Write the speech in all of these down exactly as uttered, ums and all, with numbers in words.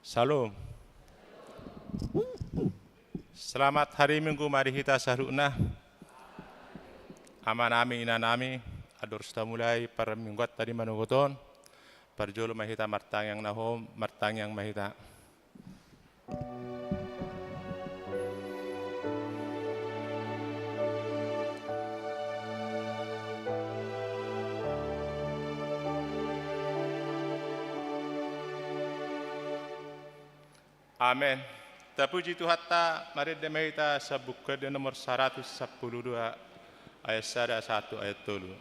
Syalom. Selamat hari Minggu ma di hita saluhutna. Amanami, inanami, andorus tamulai parmingguanta di manogot on, parjolo ma hita martangiang na hohom, martangiang ma hita. Amen. Tapuji Tuhanta, marende ma hita sian Buku Ende nomor saratus sampulu dua, ayat sada sahat tu ayat tolu.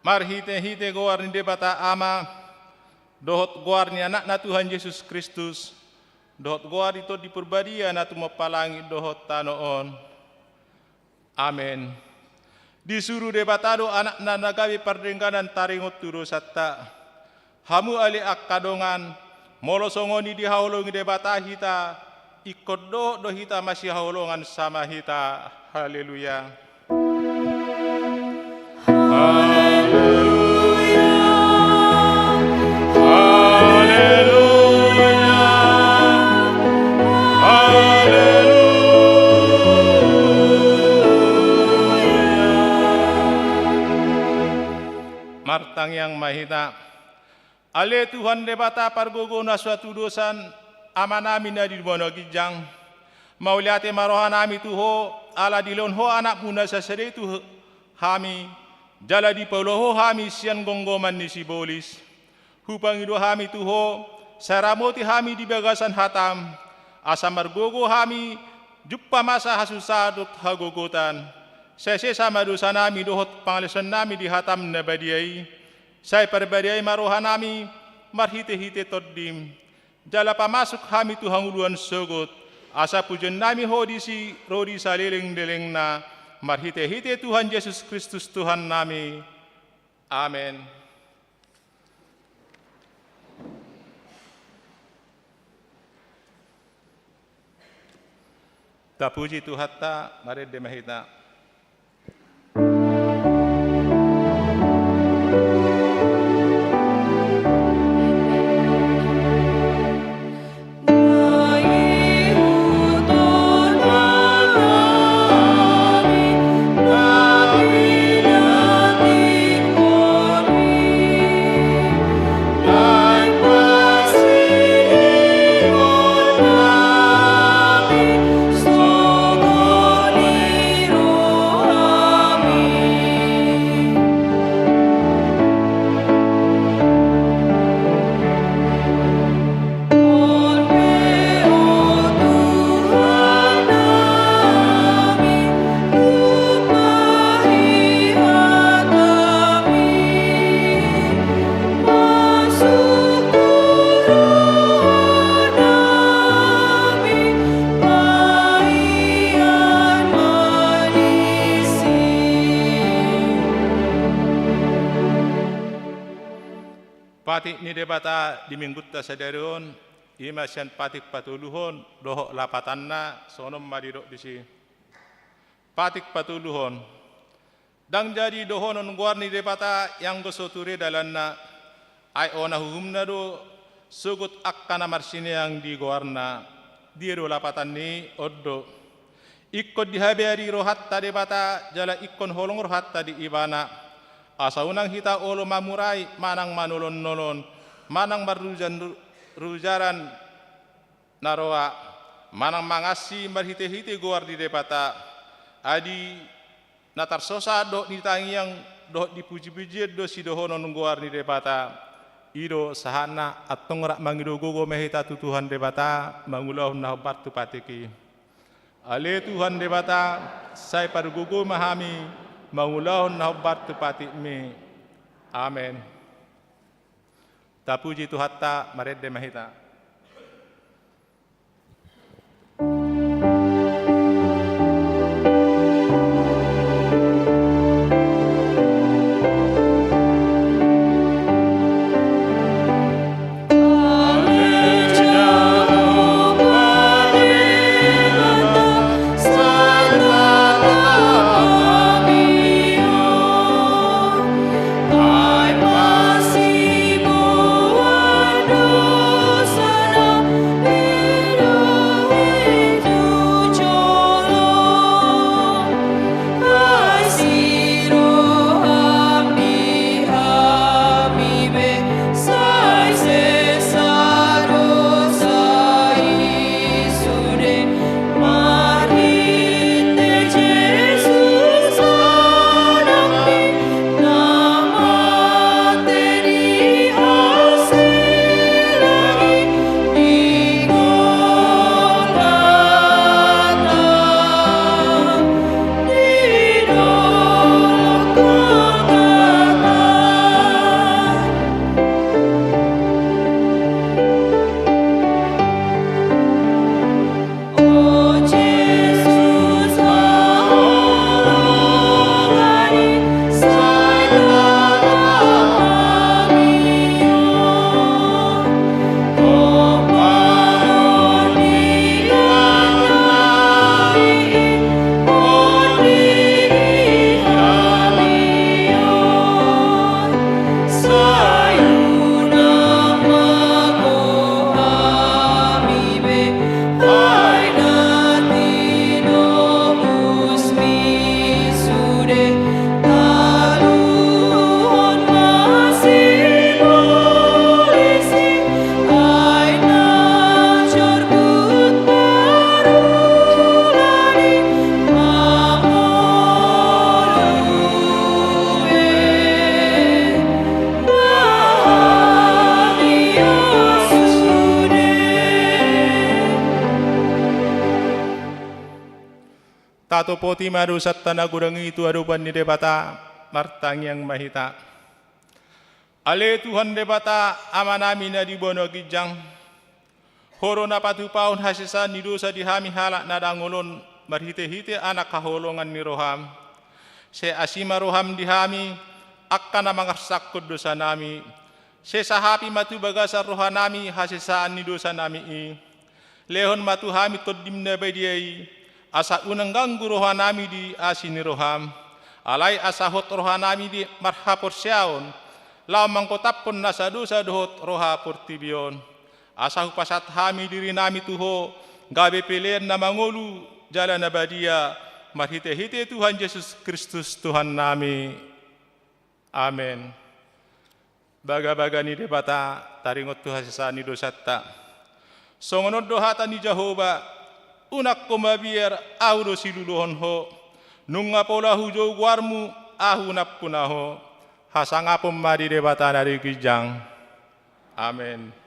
Marhitehite goar ni Debata Ama, dohot goar ni Anakna Tuhan Jesus Kristus, dohot goar ni Tondi Parbadia na tumompa langit dohot tano on. Amen. Disuru Debata do Anakna na gabe pardengganan taringot tu dosanta. Hamu ale angka dongan, molo songon i dihaholongi Debata hita, ingkon dohot do hita masihaholongan sama hita. Haleluya. Haleluya. Haleluya. Tangiang ma hita. Ale Tuhan Debata pargogo na so hatudosan, Amanami na di banua ginjang, mauliate ma rohanami tu Ho, ala dilehon Ho Anakmu na sasada i tu hami, jala dipaula Ho hami sian gomgoman ni sibolis. Hupangido hami tu Ho, sai ramoti hami di bagasan hataM, asa margogo hami jumpa masa hasusaan dohot hagogotan. Sai sesa ma dosanami dohot pangalaosionnami di hataM na badia i. Sai parbadiai ma rohanami marhitehite TondiM. Jala pamasuk hami tu hangoluan sogot, asa pujionnami Ho disi ro di salelenglelengna, marhitehite Tuhan Jesus Kristus Tuhannami. Amen. Tapuji Tuhanta, marende ma hita. Patik ni Debata di Minggunta sadari on, i ma sian patik patoluhon dohot lapatanna, songon on ma didok disi. Patik patoluhon. Ndang jadi dohonon goar ni Debata ianggo so ture dalanna, ai ona uhumna do sogot angka na marsineang di goarna. Dia do lapatan ni on do. Ingkon dihabeari rohanta Debata jala ingkon holong rohanta di Ibana. Asa unang hita olo mamurai manang manolon-nolon, manang marrujan-rujaran na roa, manang mangansi marhite-hite goar ni Debata. Adi na tarsosa dohot di tangiang dohot di puji-pujian do sidohonon goar ni Debata. I do sahatna, antong rap mangido gogo ma hita tu Tuhan Debata mangulahon na hombar tu patik i. Ale Tuhan Debata, sai pargogo ma hami mangulahon na hombar tu patikMi. Amen. Tapuji Tuhanta, marende ma hita. Tatopoti ma dosanta na godang i tu adopan ni Debata, martangiang ma hita. Ale Tuhan Debata, Amanami na di banua ginjang, Ho do na patupahon hasesaan ni dosa di hami halak na dangol on marhitehite Anak haholongan ni roham. Sai asi ma roham di hami, angka na mangarsakhon dosanami. Sai sahapi ma tu bagasan rohanami hasesaan ni dosanami i. Lehon ma tu hami Tondim na badia i, asa unang ganggu rohanami di asi ni roham. Alai asa hot rohanami di marhaporseaon, laho manggotaphon nasa dosa dohot roha portibi on. Asa hupasahat hami dirinami tu Ho, gabe pelean na mangolu jala na badia, marhitehite Tuhan Jesus Kristus Tuhannami. Amen. Bagabaga ni Debata, taringot tu hasesaan ni dosanta. Songon on do hata ni Jahowa: Unang ho mabiar, Ahu do siluluhon ho. Nunga pola hujou goarmu, Ahu nampuna ho. Hasangapon ma di Debata na di ginjang. Amen.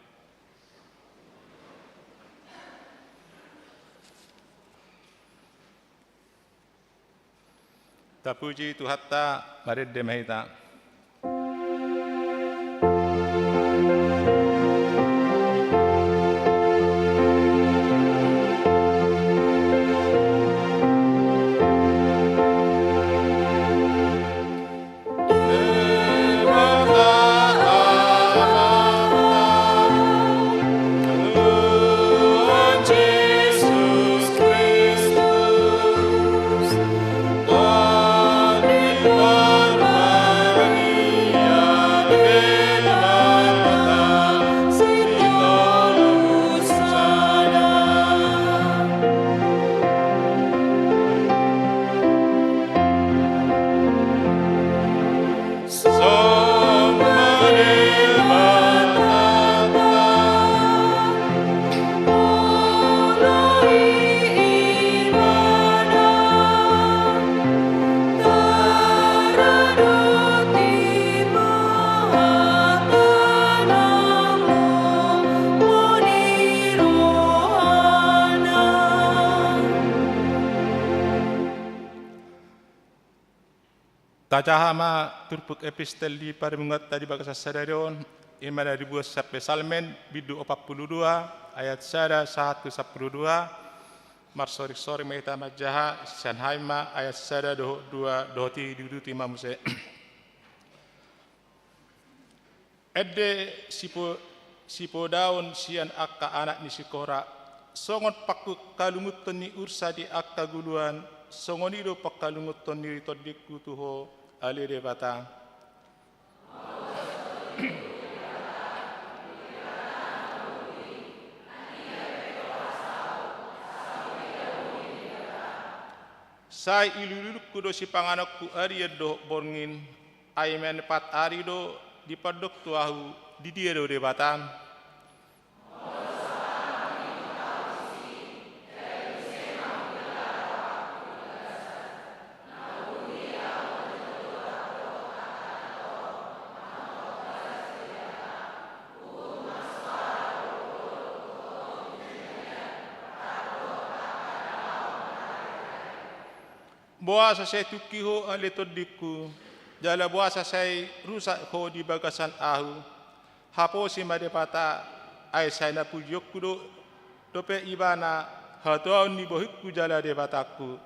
Tapuji Tuhanta, marende ma hita. Tajaha ma turpuk epistel di parmingguonta di bagasan sadari on, i ma na dibuat sian Psalmen, bindu opat pulu dua, ayat sada sahat tu sampulu dua. Marsoringsoring ma hita manjaha, sian hami ma ayat sada dohot dua, dohot i diuduti ma muse. Ende sipo-, sipodaon sian angka anak ni si Kora, songon pangkalungunhon ni ursa di angka guluan, songon i do pangkalungunhon ni tondingku tu Ho, ale Debata. Sai ilululungku do sipanganonku arian dohot borngin, ai manepat ari do dipandok tu ahu, di dia do Debata. Boasa sai tungki ho, ale tondingku, jala boasa sai rusak ho di bagasan ahu? Haposi ma Debata, ai sai na pujionku do dope Ibana, hatuaon ni bohingku jala Debatangku.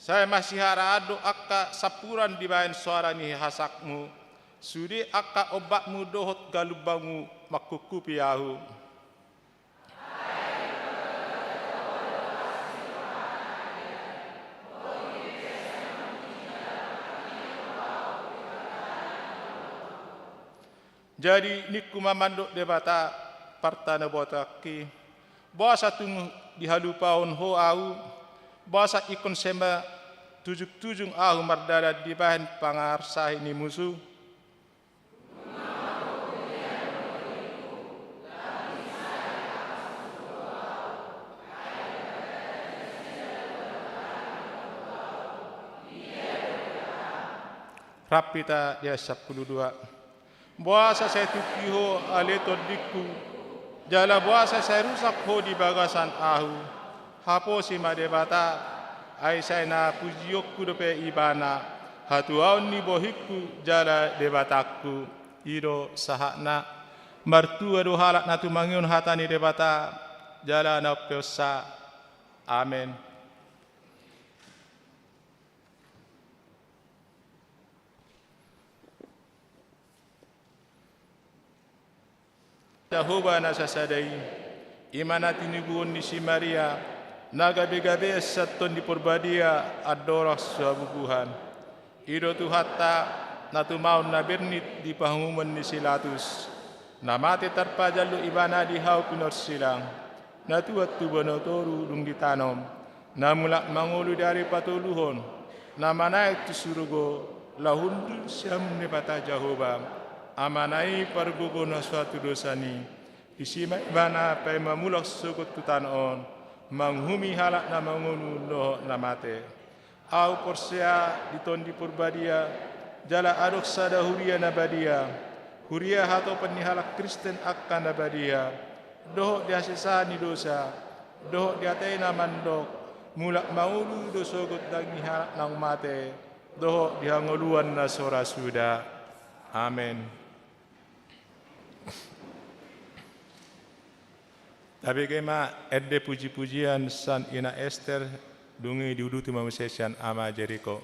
Sai masiharaan do angka sampuran dibahen soara ni hasakmu, sude angka ombakmu dohot galumbangmu mangkungkupi ahu. Jadi ningku ma mandok Debata, Partanobotangki, boasa tung dihalupaon ho ahu? Boasa ingkon sai ma tujungtujung ahu mardalan dibahen pangarsahi ni musu? Rap hita di ayat sampulu dua. Boasa sai tungki ho ale tondingku, jala boasa sai rusak ho di bagasan ahu? Haposi ma Debata, ai sai na pujionku dope Ibana, hatuaon ni bohingku jala Debatangku. I do sahatna. Martua do halak na tumangihon hata ni Debata jala na umpeopsa. Amen. Jahowa na sasada i, i ma na tinibuhon ni si Maria, na gabe-gabean sian Tondi Porbadia andorang so habubuhan. I do Tuhanta, na tumaon na bernit di panguhuman ni si Latus, na mate tarpajal do Ibana di hau pinorsilang, na tuat tu banua toru dung ditanom, na mulak mangolu di ari patoluhon, na manaek tu surgo, laho hundul sian Debata Jahowa, Amana i pargogo na so hatudosan i. Disi ma Ibana paima mulak sogot tu tano on, manguhumi halak na mangolu dohot na mate. Ahu porsea di Tondi Porbadia, jala adong sada huria na badia, huria hatopan ni halak Kristen angka na badia, dohot di hasesaan ni dosa, dohot di ate na mandok, mulak mangolu do sogot daging ni halak naung mate, dohot di hangoluan na so ra suda. Amen. Tabege ma ende puji-pujian sian Ina Ester, dung i diuduti ma muse sian Ama Jeriko.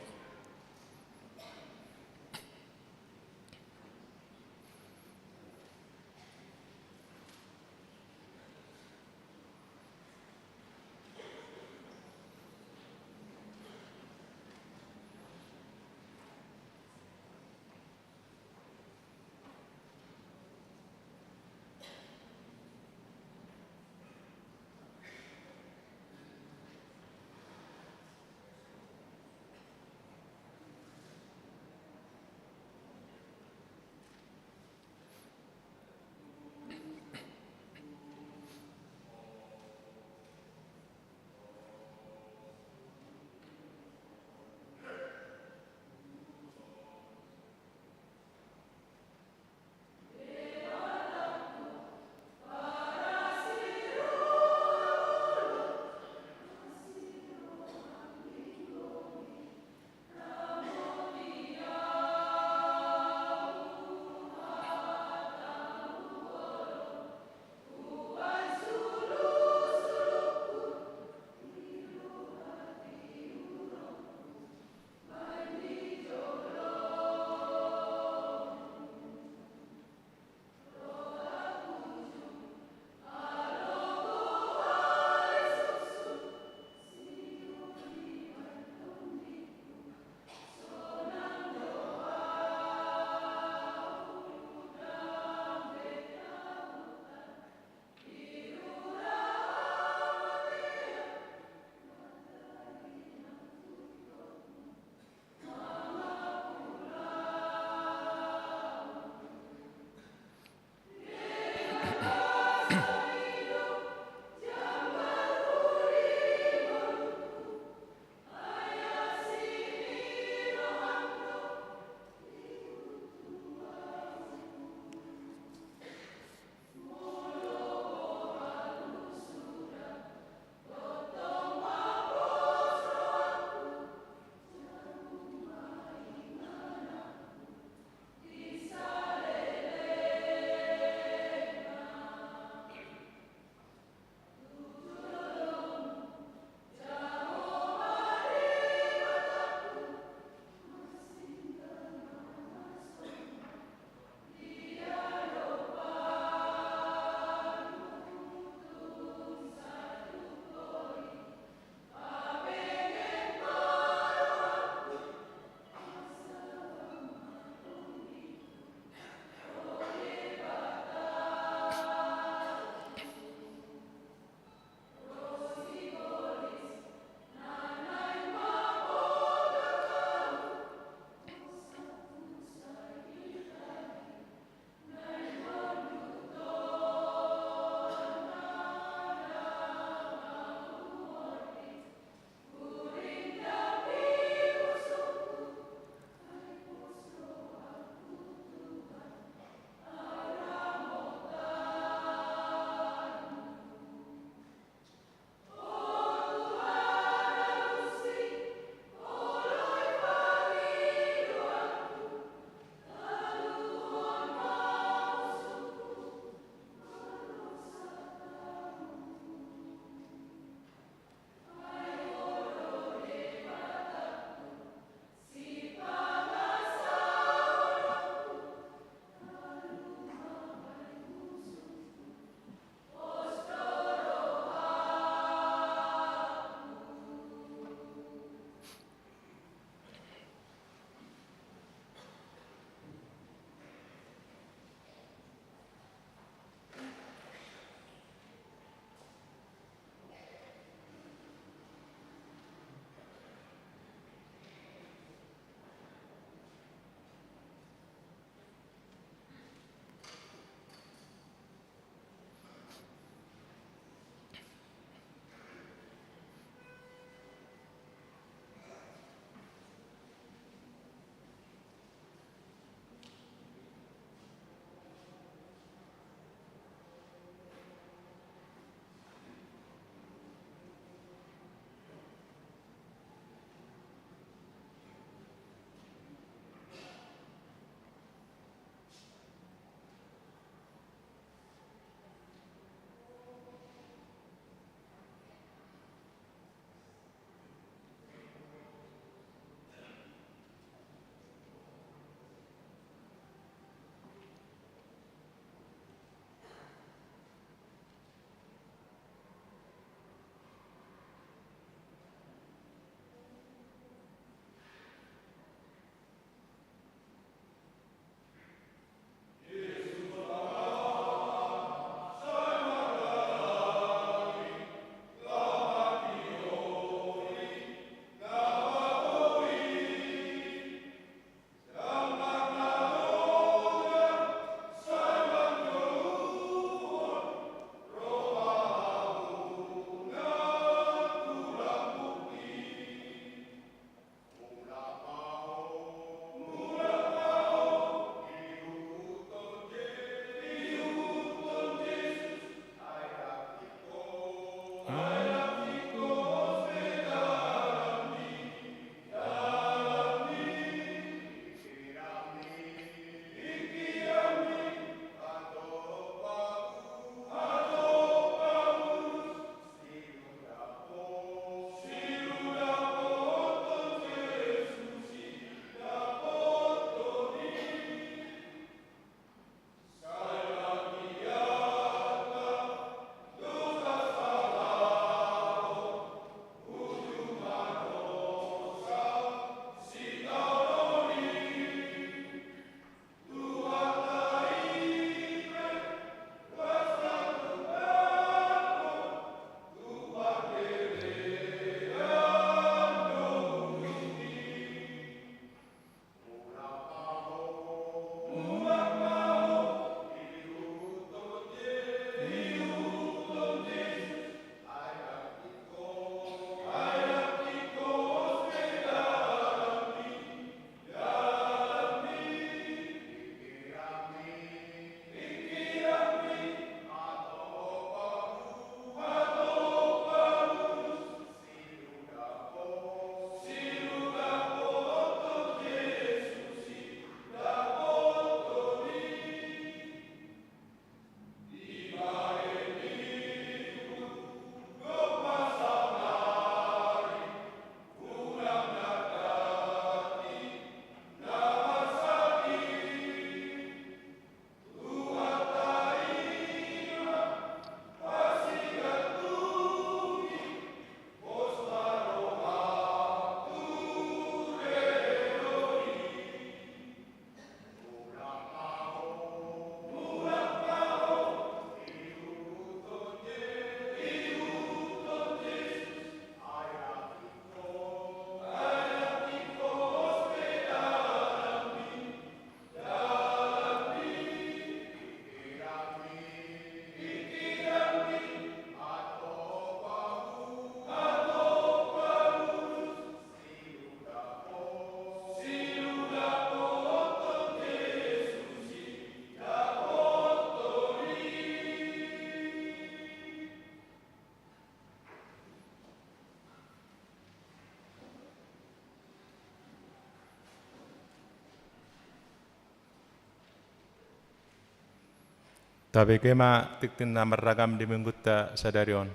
Tabege ma tingting na marragam di minggunta sadari on.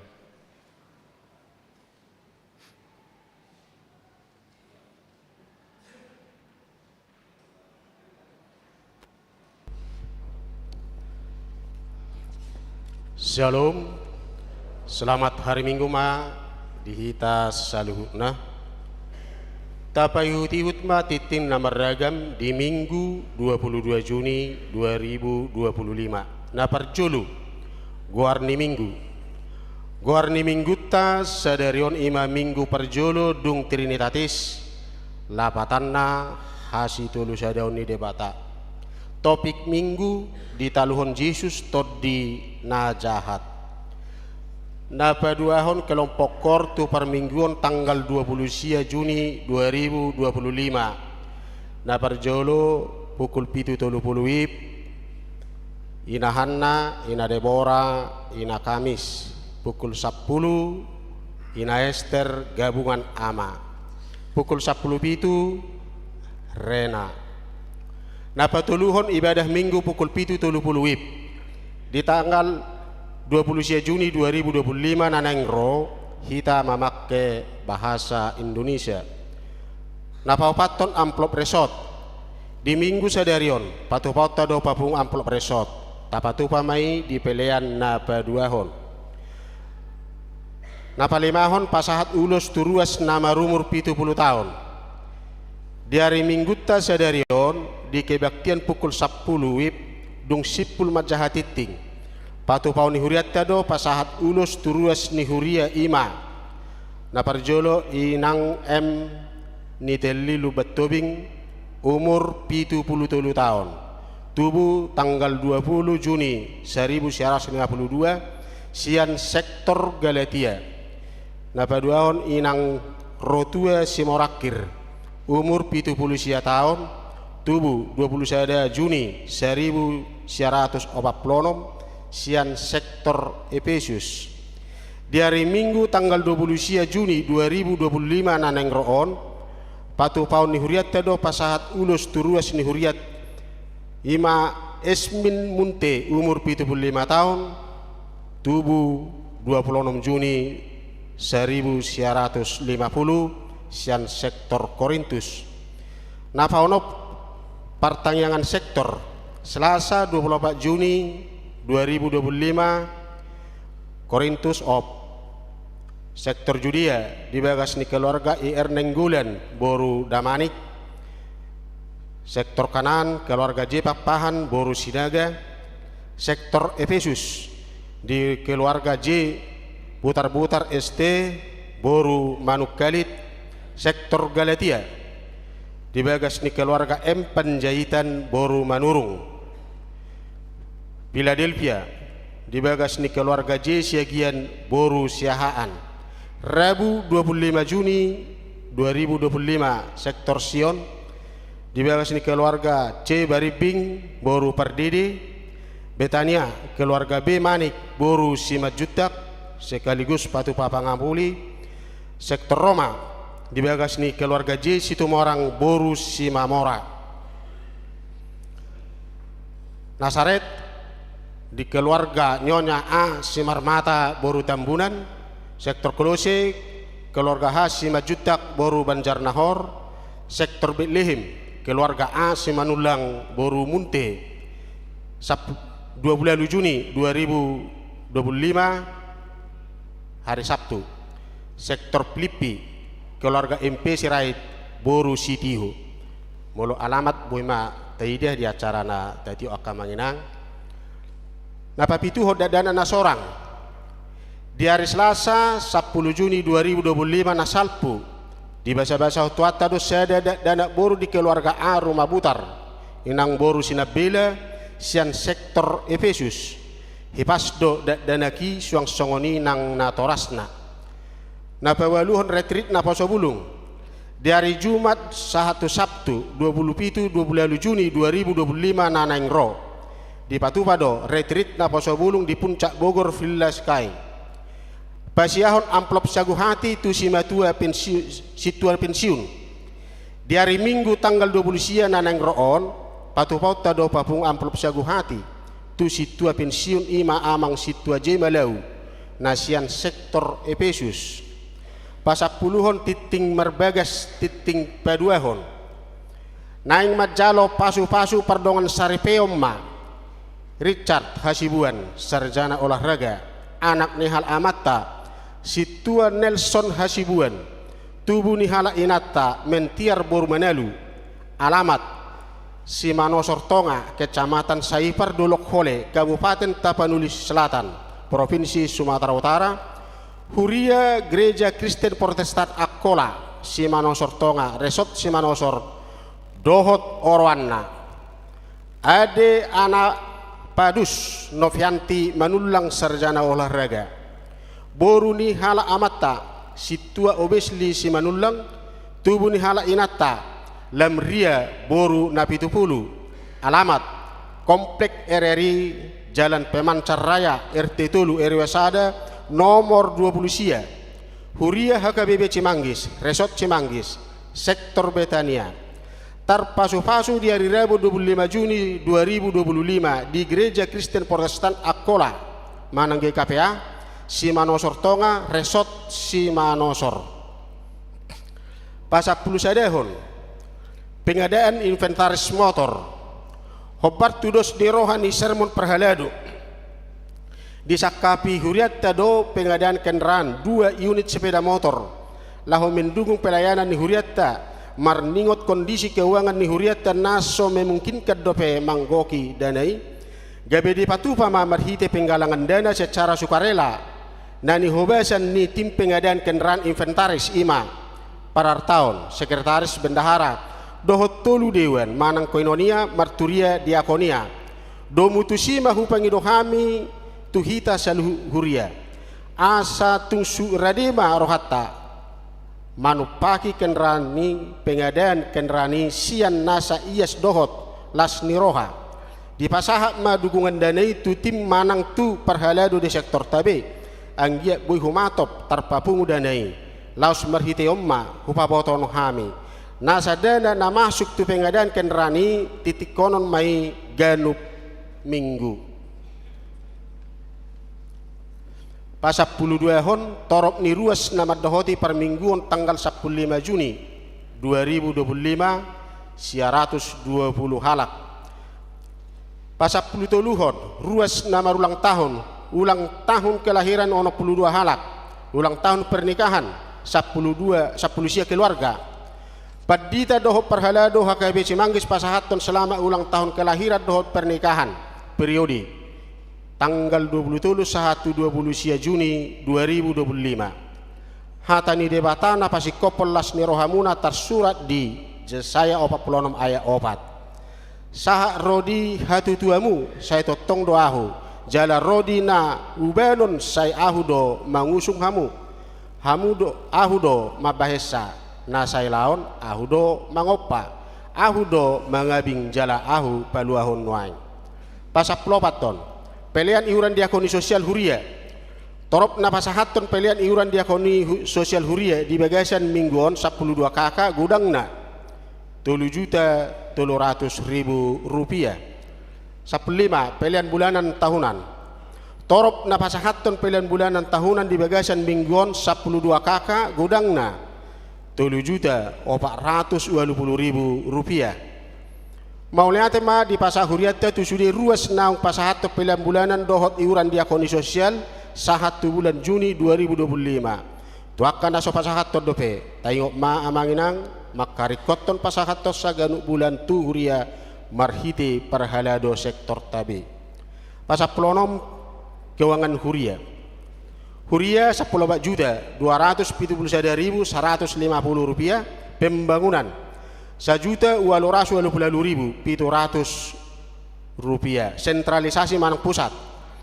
Syalom. Selamat hari Minggu ma di hita saluhutna. Tapaihut-ihut ma tingting na marragam di Minggu dua puluh dua Juni dua ribu dua puluh lima. Na parjolo, goar ni Minggu. Goar ni Minggunta sadari on i ma Minggu parjolo dung Trinitatis, lapatanna hasitolusadaon ni Debata. Topik Minggu: Ditaluhon Jesus tondi na jahat. Na paduahon kelompok koor tu parmingguon tanggal dua puluh sia Juni dua ribu dua puluh lima. Na parjolo pukul pitu tolu pulu WIB, Ina Hanna, Ina Debora, Ina Kamis. Pukul sampulu, Ina Ester, Gabungan Ama. Pukul sampulu pitu, Rena. Na patoluhon ibadah Minggu pukul pitu tolu pulu WIB. Di tanggal dua puluh sia Juni dua ribu dua puluh lima na naeng ro, hita mamangke bahasa Indonesia. Na paopathon amplop resort. Di Minggu sadari on, patupaonta do papungu amplop resort. Tapatupa ma i di pelean na paduahon. Na palimahon pasahat ulos tu ruas na marumur pitu pulu taon. Di ari Minggunta sadari on, di kebaktian pukul sampulu WIB, dung simpul manjaha tingting, patupaon ni hurianta do pasahat ulos tu ruas ni huria, i ma na parjolo Inang M Nitelli Lumban Tobing, umur pitu pulu tolu taon, tubu tanggal dua pulu Juni saribu sia ratus lima pulu dua, sian sektor Galatia. Na paduahon Inang Rotua Simorangkir, umur pitu pulu sia taon, tubu dua pulu sada Juni saribu sia ratus opat pulu onom, sian sektor Epesus. Di ari Minggu tanggal dua pulu sia Juni dua ribu dua pulu lima na naeng ro on, patupaon ni hurianta do pasahat ulos tu ruas ni huriat, i ma Esmin Munte, umur pitu pulu lima taon, tubu dua pulu onom Juni saribu sia ratus lima pulu, sian sektor Korintus. Na paonom partangiangan sektor, Selasa dua pulu opat Juni dua ribu dua pulu lima, Korintus op. Sektor Judea, di bagas ni keluarga I R Nainggolan boru Damanik. Sektor Kanaan, keluarga J Pakpahan boru Sinaga. Sektor Epesus, di keluarga J Butarbutar S T boru Manungkalit. Sektor Galatia, di bagas ni keluarga M Panjaitan boru Manurung. Piladelpia, di bagas ni keluarga J Siagian boru Siahaan. Rabu dua pulu lima Juni dua ribu dua pulu lima, sektor Sion, di bagas ni keluarga C Barimbing boru Pardede. Betania, keluarga B Manik boru Simanjuntak, sekaligus patupa pangapuli. Sektor Roma, di bagas ni keluarga J Situmorang boru Simamora. Nasaret, di keluarga Nyonya A Simarmata boru Tambunan. Sektor Kolose, keluarga H Simanjuntak boru Banjarnahor. Sektor Betlehem, keluarga A Simanullang boru Munte. Sab-, dua puluh Juni dua ribu dua puluh lima, hari Sabtu. Sektor Pilippi, keluarga M P Sirait boru Sitiho. Molo alamat boi ma taida di acara na tatiop, angka amang inang. Na papituhon dakdanak na sorang. Di ari Selasa sampulu Juni dua ribu dua puluh lima na salpu, dibasabasahon Tuhanta do sada dakdanak boru di keluarga A Rumabutar, Inang boru Sinambela, sian sektor Epesus. Hipas do dakdanak i, suang songon i nang natorasna. Na paualuhon retreat naposo bulung. Di ari Jumat sahat tu Sabtu, dua puluh pitu, dua puluh ualu Juni dua ribu dua puluh lima na naeng ro, dipatupa do retreat naposo bulung di Puncak Bogor, Villa Sky. Pasiahon amplop sagu hati tu simatua pensiu-, sintua pensiun. Di ari Minggu tanggal dua puluh sia na naeng ro on, patupaonta do papungu amplop sagu hati tu sintua pensiun, i ma Amang Sintua Jemalau, na sian sektor Epesus. Pasampuluhon, tinting marbagas, tinting paduahon. Naeng manjalo pasupasu pardongansaripeon ma Richard Hasibuan, sarjana olahraga, anak ni halak amanta Sintua Nelson Hasibuan, tubu ni halak inanta Mentiar boru Manalu, alamat Simanosor Tonga, Kecamatan Saipar, Dolok Hole, Kabupaten Tapanuli Selatan, Provinsi Sumatera Utara, huria Gereja Kristen Protestan Angkola, Simanosor Tonga, Resort Simanosor, dohot oroanna. Ade Ana Padus Novianti Manullang, sarjana olahraga, boru ni halak amanta Sintua Obesli Simanullang, tubu ni halak inanta Lamria boru Napitupulu, alamat Komplek R R I, Jalan Pemancar Raya, R T tolu, R W sada, nomor dua puluh sia. Huria H K B P Cimanggis, Resort Cimanggis, Sektor Betania. Tarpasupasu di ari Rabu dua puluh lima Juni dua ribu dua puluh lima di Gereja Kristen Protestan Angkola manang G K P A, Simanosor Tonga, Resort Simanosor. Pasampulusadahon, pengadaan inventaris motor. Hombar tu dos ni roha ni sermon parhalado, disangkapi hurianta do pengadaan kendaraan dua unit sepeda motor laho mendukung pelayanan ni hurianta, marningot kondisi keuangan ni hurianta na so memungkinkan dope manggohi dana i. Gabe dipatupa ma marhite penggalangan dana secara sukarela na nihobasan ni tim pengadaan kendaraan inventaris, i ma parartaon, sekretaris, bendahara, dohot tolu dewan manang koinonia, marturia, diakonia. Domu tusi ma hupangido hami tu hita saluhut huria, asa tung suk rade ma rohanta manumpaki kendaraan ni pengadaan kendaraan i sian nasa ias dohot las ni roha. Dipasahat ma dukungan dana i tu tim manang tu parhalado di sektorta be, anggiat boi humatop tarpapungu dana i. Laos marhite on ma hupabotohon hami nasa dana na masuk tu pengadaan kendaraan i, titikkonon ma i ganup minggu. Pasampuluduahon, torop ni ruas na mandohoti parmingguon tanggal sampulu lima Juni dua ribu dua puluh lima, sia ratus dua puluh halak. Pasampulutoluhon, ruas na marulang tahun, ulang tahun kelahiran onom pulu dua halak, ulang tahun pernikahan sampulu dua, sampulu sia keluarga. Pandita dohot parhalado H K B P Cimanggis pasahathon selamat ulang tahun kelahiran dohot pernikahan, periode tanggal dua pulu tolu sahat tu dua pulu sia Juni dua ribu dua pulu lima. Hata ni Debata na pasingkophon las ni rohamuna tarsurat di Jesaya opat pulu onom ayat opat. Sahat ro di hatutuamu sai tongtong do Ahu, jala ro di na ubanon sai Ahu do mangusung hamu. Hamu do, Ahu do mambahensa, na sai laon Ahu do mangompa, Ahu do mangabing jala Ahu paluahon nuaeng. Pasampuluopathon, pelean iuran diakoni sosial huria. Torop na pasahathon pelean iuran diakoni hu-, sosial huria di bagasan minggu on sampulu dua K K, godangna tolu juta tolu ratus ribu rupiah. Sampulu lima, pelean bulanan tahunan. Torop na pasahathon pelean bulanan tahunan di bagasan minggu on sampulu dua K K, godangna tolu juta opat ratus ualu pulu ribu rupiah. Mauliate ma dipasahat hurianta tu sude ruas naung pasahathon pelean bulanan dohot iuran diakoni sosial sahat tu bulan Juni dua ribu dua pulu lima. Tu angka na so pasahathon dope, taingot ma amang inang, mangkaringkothon pasahathon saganup bulan tu huria marhite parhalado sektorta be. Pasampulu onom, keuangan huria. Huria sampulu opat juta dua ratus pitu pulu sada ribu saratus lima pulu rupiah, pembangunan sajuta ualu ratus ualu pulu ualu ribu pitu ratus rupiah, sentralisasi manang pusat,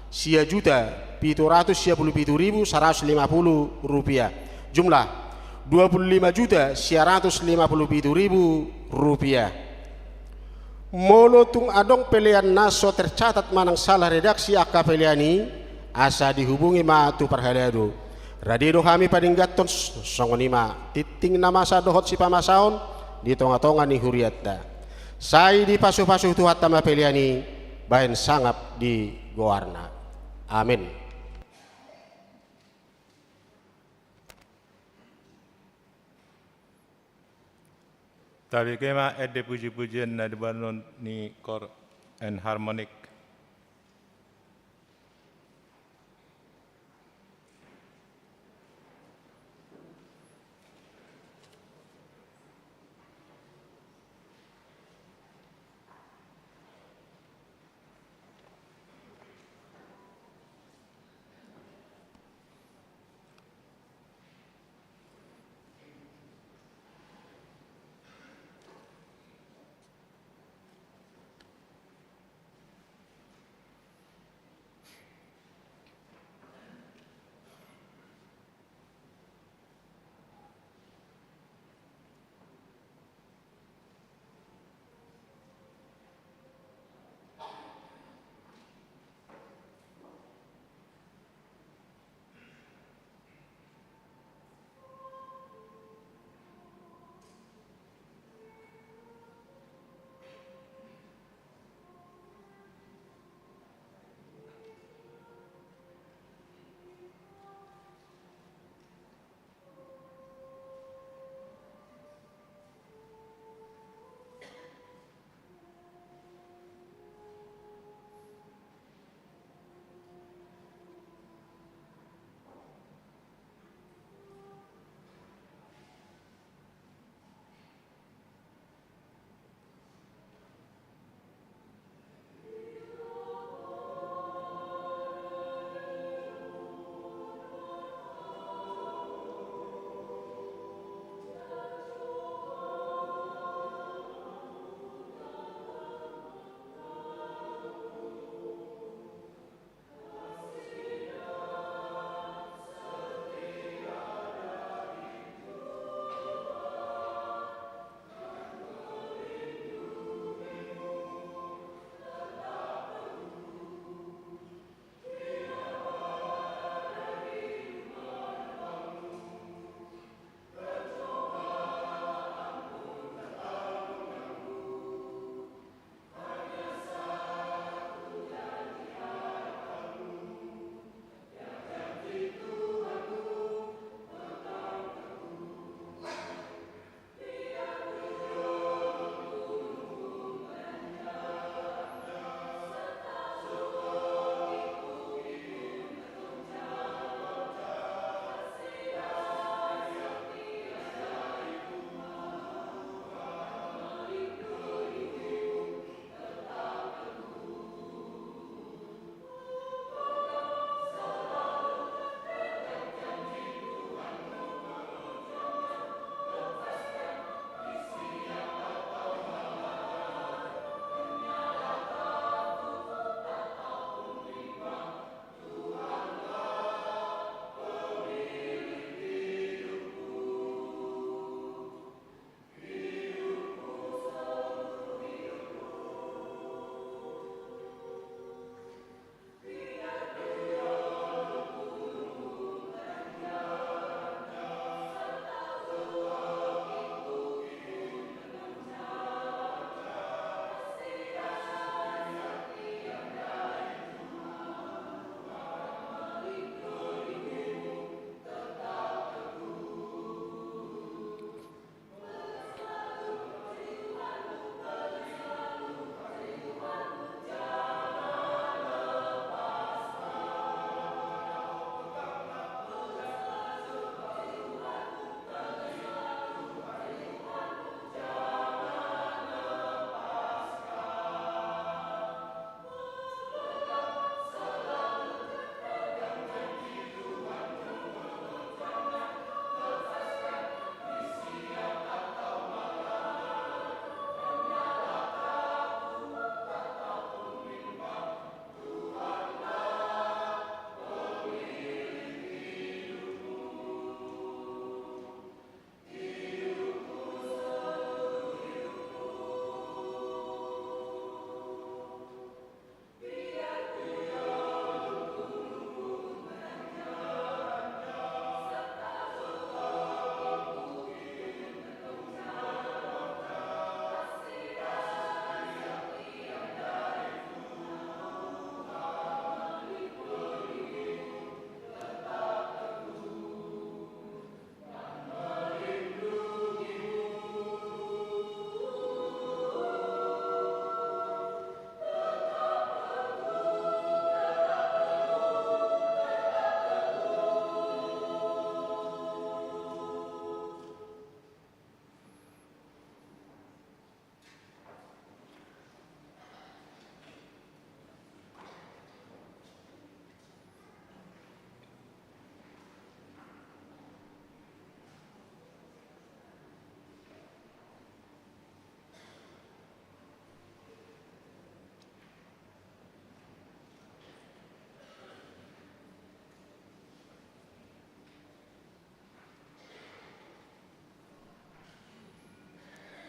sia juta pitu ratus sia pulu pitu ribu saratus lima pulu rupiah. Jumlah dua pulu lima juta sia ratus lima pulu pitu ribu rupiah. Molo tung adong pelean na so tercatat manang salah redaksi angka pelean i, asa dihubungi ma tu parhalado. Rade do hami padengganhon s-, songon i ma tinting na masa dohot sipamasaon di tongatonga ni hurianta. Sai dipasupasu Tuhanta ma pelean i, baen sangap di goarna. Amin. Tabege ma ende pujipujian na dibahenon ni Koor and Harmonic.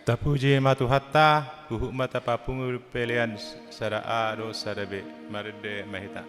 Tapuji ma Tuhanta, huhut ma tapapungu pelean sada A dohot sada B, marende ma hita.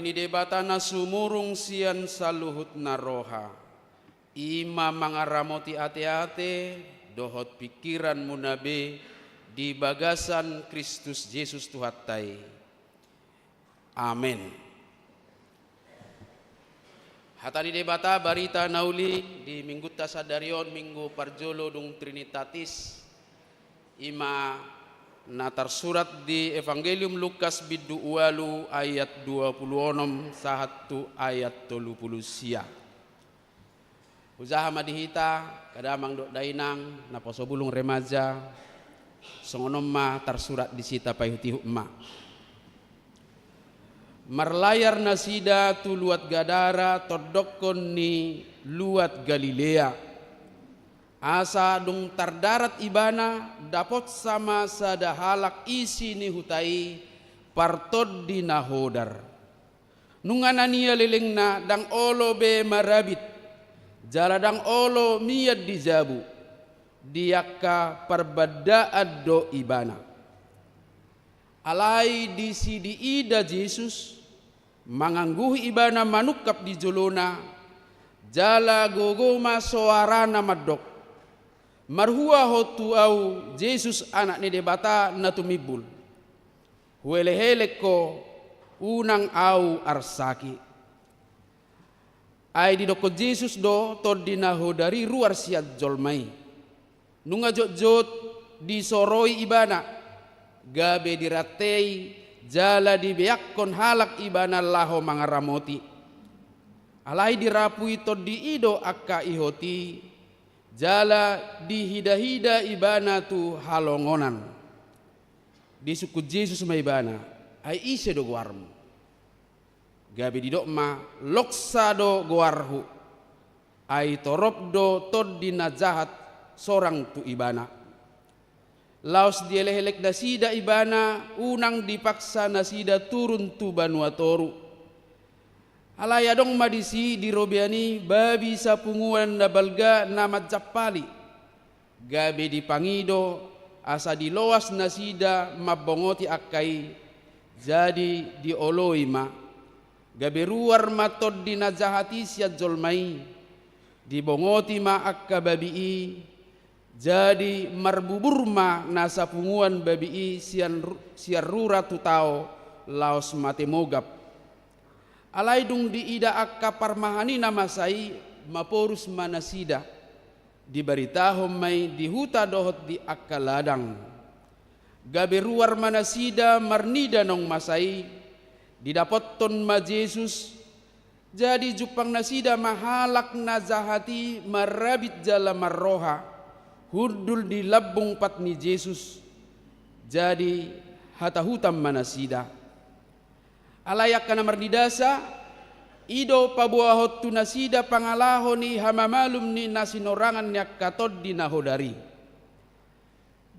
Ni Debata na sumurung sian saluhut na roha, i ma mangaramoti ateate dohot pingkiranmuna be di bagasan Kristus Jesus Tuhanta i. Amen. Hata ni Debata, barita na uli di minggunta sadari on, minggu parjolo dung Trinitatis, i ma na tarsurat di Evangelium Lukas bindu ualu ayat dua pulu onom sahat tu ayat tolu pulu sia. Hujaha ma di hita, angka damang dohot dainang, naposo bulung remaja, songon on ma tarsurat disi, tapaihutihut ma. Marlayar nasida tu luat Gadara, tondokkon ni luat Galilea. Asa dung tardarat ibana, dapotsa ma sada halak isi ni huta i, partondi na hodar. Nunga na nialelengna, ndang olo be marabit, jala ndang olo mian di jabu, di angka parbandaan do ibana. Alai disi diida Jesus, mangangguhi ibana manungkap di jolona, jala gogo ma soarana mandok: Marhua ho tu ahu, Jesus, Anak ni Debata na tumimbul. Huelekelek ho, unang ahu arsaki. Ai didokkon Jesus do tondi na hodar i ruar sian jolma i. Nunga jotjot disoroi ibana, gabe dirantei jala dibeakkon halak ibana laho mangaramoti. Alai dirapui tondi i do angka ihot i, jala dihidahida ibana tu halongonan. Disungkun Jesus ma ibana: Ai ise do goarmu? Gabe didok ma: Loksa do goarhu. Ai torop do tondi na jahat sorang tu ibana. Laos dielekelek nasida ibana, unang dipaksa nasida turun tu banua toru. Alai adong ma disi di robean i babi sapunguan na balga na manjampali. Gabe dipangido asa diloas nasida mambongoti angka i, jadi dioloi ma. Gabe ruar ma tondi na jahat i sian jolma i. Dibongoti ma angka babi i, jadi marbubur ma na sapunguan babi i sian ru-, sian rura tu tao, laos mate mogap. Alai dung diida angka parmahan i na masa i, maporus ma nasida. Dibaritahon ma i di huta dohot di angka ladang. Gabe ruar ma nasida marnida naung masa i, didapothon ma Jesus. Jadi jumpang nasida ma halak na jahat i marabit jala marroha, hundul di lambung pat ni Jesus. Jadi hatahutan ma nasida. Alai angka na marnidasa, i do paboahon tu nasida pangalaho ni hamamalum ni na sinorangan ni angka tondi na hodar i.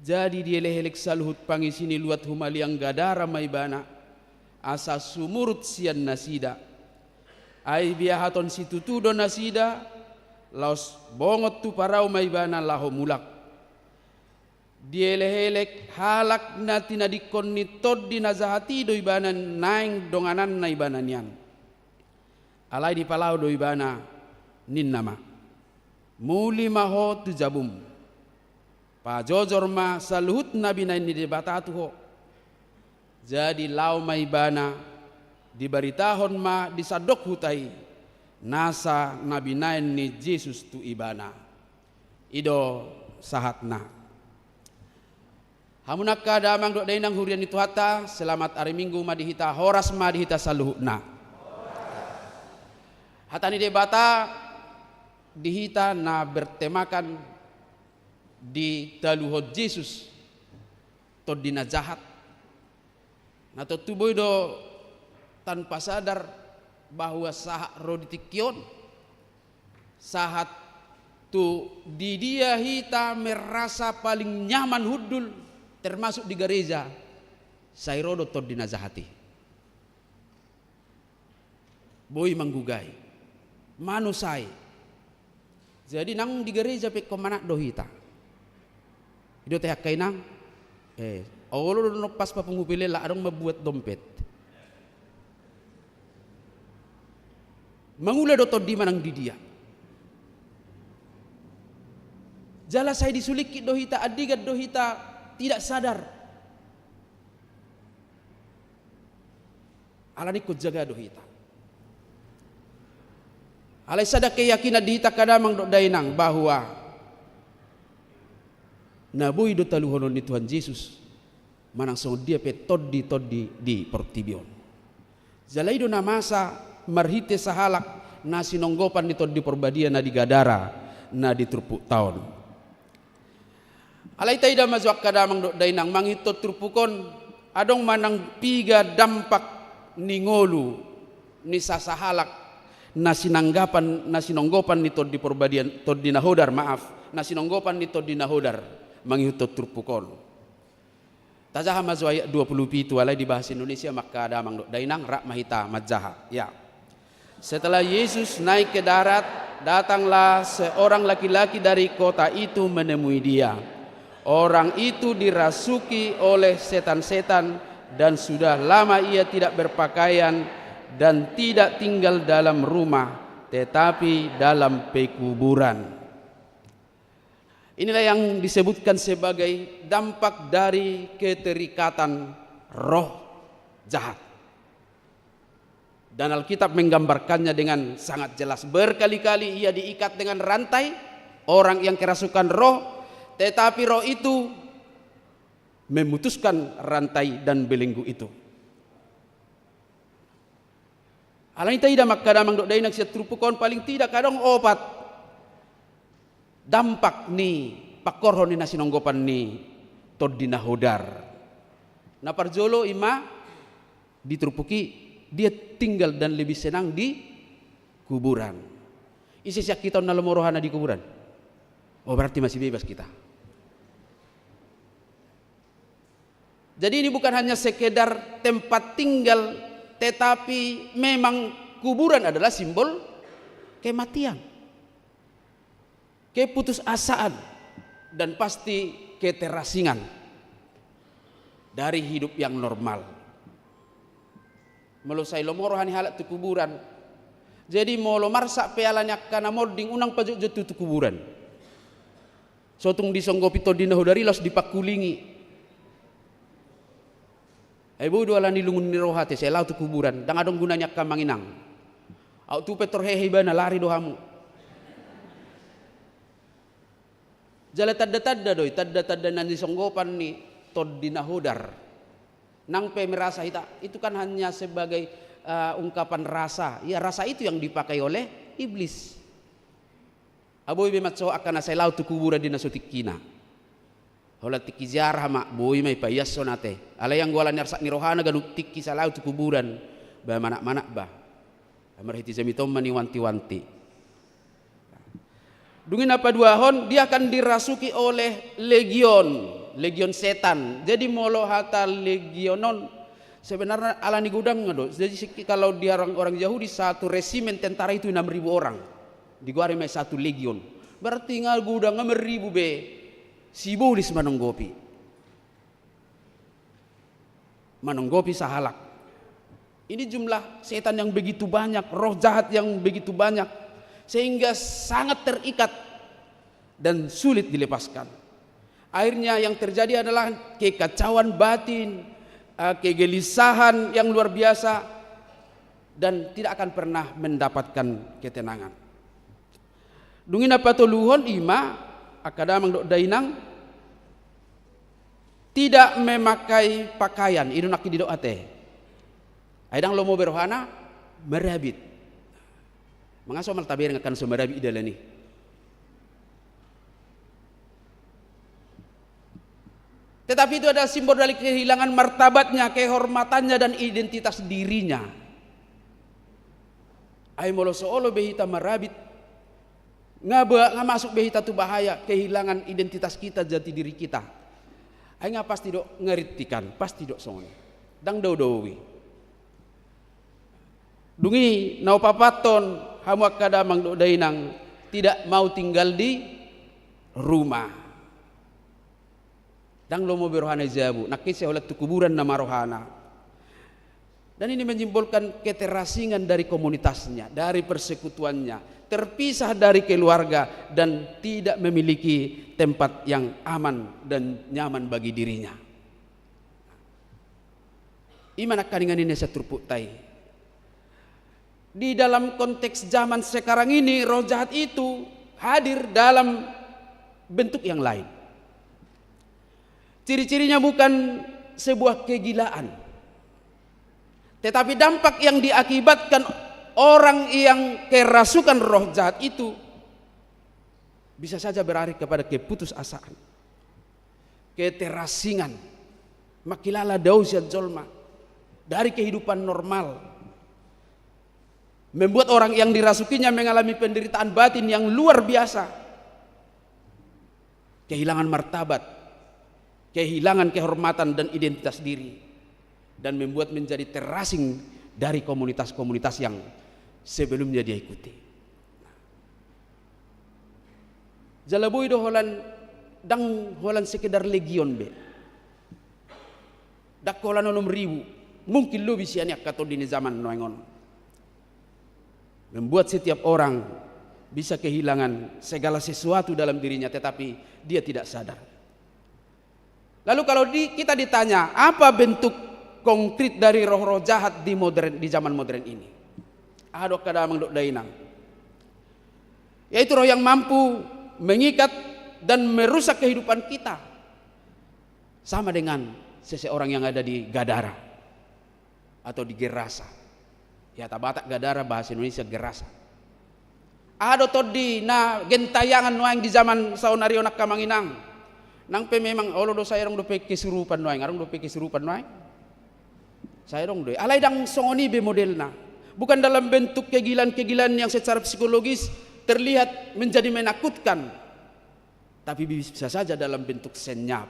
Jadi dielekelek saluhut pangisi ni luat humaliang Gadara ma ibana, asa sumurut sian nasida. Ai biahaton situtu do nasida, laos bongot tu parau ma ibana laho mulak. Dielekelek halak na tinadingkon ni tondi na jahat i do ibana, naeng dongananna ibana nian. Alai dipalao do ibana, ninna ma: Muli ma ho tu jabum. Pajojor ma saluhut na binahen ni Debata tu ho. Jadi laho ma ibana, dibaritahon ma di sandok huta i nasa na binahen ni Jesus tu ibana. I do sahatna. Hamu angka damang dohot dainang huria ni Tuhanta, selamat ari Minggu ma di hita, horas ma di hita saluhutna. Hata ni Debata di hita na bertemakan ditaluhon Jesus tondi na jahat. Na tontu boi do tanpa sadar bahwa sahat ro di tingki on, sahat tu di dia hita merasa paling nyaman hundul, termasuk di gareja, sai ro do tondi na jahat i. Boi manggugai, manusai. Jadi nang di gareja pe ingkon manat do hita. I do tahe angka inang, eh, olo do nompas papungu pelean, adong mambuat dompet. Mangula do tondi manang di dia. Jala sai disulingkit do hita, andigan do hita tidak sadar. Alani ingkon jaga do hita. Alai sada keyakinan di hita angka damang dohot dainang bahwa na boi do taluhonon ni Tuhan Jesus manang songon dia pe tondi-tondi di portibi on. Jala i do na masa marhite sahalak na sinonggopan ni Tondi Parbadia na di Gadara, na di turpukta on. Alai taida ma jo angka damang dohot dainang, mangihuthon turpuk on, adong manang piga dampak ni ngolu ni sasahalak na sinanggapan, na sinonggopan ni Tondi Parbadia, tondi na hodar, maaf, na sinonggopan ni tondi na hodar, mangihuthon turpuk on. Tajaha ma jo ayat dua puluh pitu, alai di bahasa Indonesia ma angka damang dohot dainang, rap ma hita manjaha. Ya. Setelah Yesus naik ke darat, datanglah seorang laki-laki dari kota itu menemui Dia. Orang itu dirasuki oleh setan-setan dan sudah lama ia tidak berpakaian dan tidak tinggal dalam rumah, tetapi dalam pekuburan. Inilah yang disebutkan sebagai dampak dari keterikatan roh jahat. Dan Alkitab menggambarkannya dengan sangat jelas. Berkali-kali ia diikat dengan rantai, orang yang kerasukan roh, tetapi roh itu memutuskan rantai dan belenggu itu. Alani taida ma angka damang dohot dainang, sian turpuk on paling tidak adong opat dampak ni pangkorhon ni na sinonggopan ni tondi na hodar. Na parjolo i ma di turpuk i, dia tinggal dan lebih senang di kuburan. Ise sian hita on na lomo rohana di kuburan? Oh, berarti masih bebas kita. Jadi ini bukan hanya sekedar tempat tinggal, tetapi memang kuburan adalah simbol kematian, keputusasaan, dan pasti keterasingan dari hidup yang normal. Molo sai lomo roha ni halak tu kuburan. Jadi molo marsak pe ala ni angka na monding, unang pajotjot tu, tu kuburan. So tung disonggopi tondi na hodar i laos dipangkulingi. Ai boi do ala ni lungun ni roha te, sai laho tu kuburan, ndang adong guna ni angka amang inang. Aut tu pe tor hehe ibana, lari do hamu. Jala tanda-tanda do i, tanda-tanda na nisonggopan ni tondi na hodar. Nang pe merasa hita, itu kan hanya sebagai, eh, ungkapan rasa. Ya, rasa itu yang dipakai oleh iblis. Ah, boi be mansohot angka na sai laho tu kuburan di na so tingkina. Holan tingki ziarah ma, boi ma i, paiashon ate. Alai anggo ala ni arsak ni rohana ganup tingki sai laho tu kuburan, ba manat-manat ba. Marhite jamita on ma niwanti-wanti. Dung i na paduahon, dia akan dirasuki oleh legion, legion setan. Jadi molo hata legion on, sebenarnya ala ni godangna do. Jadi si-, kalau di orang, orang Yahudi, satu resimen tentara itu enam ribu orang. Digoari ma i satu legion. Berarti nga godangna enam ribu be. Sibolis manonggopi. Manonggopi sahalak. Ini jumlah setan yang begitu banyak, roh jahat yang begitu banyak, sehingga sangat terikat dan sulit dilepaskan. Akhirnya yang terjadi adalah kekacauan batin, eh, kegelisahan yang luar biasa, dan tidak akan pernah mendapatkan ketenangan. Dung i na patoluhon, i ma, angka damang dohot dainang, tidak memakai pakaian, i do nangkin didok ate. Ai ndang lomo be rohana marabit. Mangaso mal tabereng angka na so marabit i dalan i. Tetapi itu adalah simbol dari kehilangan martabatnya, kehormatannya, dan identitas dirinya. Ai molo so olo be hita marabit, nga ba-, nga masuk be hita tu bahaya, kehilangan identitas kita, jati diri kita. Ai nga pasti do nga rintikan, pasti do songon i. Ndang dao-dao i. Dung i na paopathon, hamu angka damang dohot dainang, tidak mau tinggal di rumah. Ndang lomo be rohana i jabu, nangkin sai holan tu kuburan nama rohana. Dan ini menyimbolkan keterasingan dari komunitasnya, dari persekutuannya, terpisah dari keluarga, dan tidak memiliki tempat yang aman dan nyaman bagi dirinya. I ma nangkaningan i na saturpukta i. Di dalam konteks zaman sekarang ini, roh jahat itu hadir dalam bentuk yang lain. Ciri-cirinya bukan sebuah kegilaan, tetapi dampak yang diakibatkan orang yang kerasukan roh jahat itu bisa saja berakhir kepada keputusasaan, keterasingan, manghilala dao sian jolma dari kehidupan normal, membuat orang yang dirasukinya mengalami penderitaan batin yang luar biasa, kehilangan martabat, kehilangan kehormatan dan identitas diri, dan membuat menjadi terasing dari komunitas-komunitas yang sebelumnya dia ikuti. Jala boi do holan, ndang holan sekedar legion be, ndang holan onom ribu, mungkin lobi sian i angka tondi ni zaman nuaeng on. Membuat setiap orang bisa kehilangan segala sesuatu dalam dirinya, tetapi dia tidak sadar. Lalu kalau di, kita ditanya, apa bentuk konkret dari roh-roh jahat di modern, di zaman modern ini? Aha do angka damang dohot dainang? Yaitu roh yang mampu mengikat dan merusak kehidupan kita. Sama dengan seseorang yang ada di Gadara atau di Gerasa. Ya, hata Batak Gadara, bahasa Indonesia Gerasa. Aha do tondi na gentayangan nuaeng di zaman saonari on angka amang inang? Nang pe memang olo do, sai adong dope kesurupan nuaeng, adong dope kesurupan nuaeng. Sai adong do i. Alai ndang songon i be modelna. Bukan dalam bentuk kegilaan-kegilaan yang secara psikologis terlihat menjadi menakutkan, tapi bisa saja dalam bentuk senyap.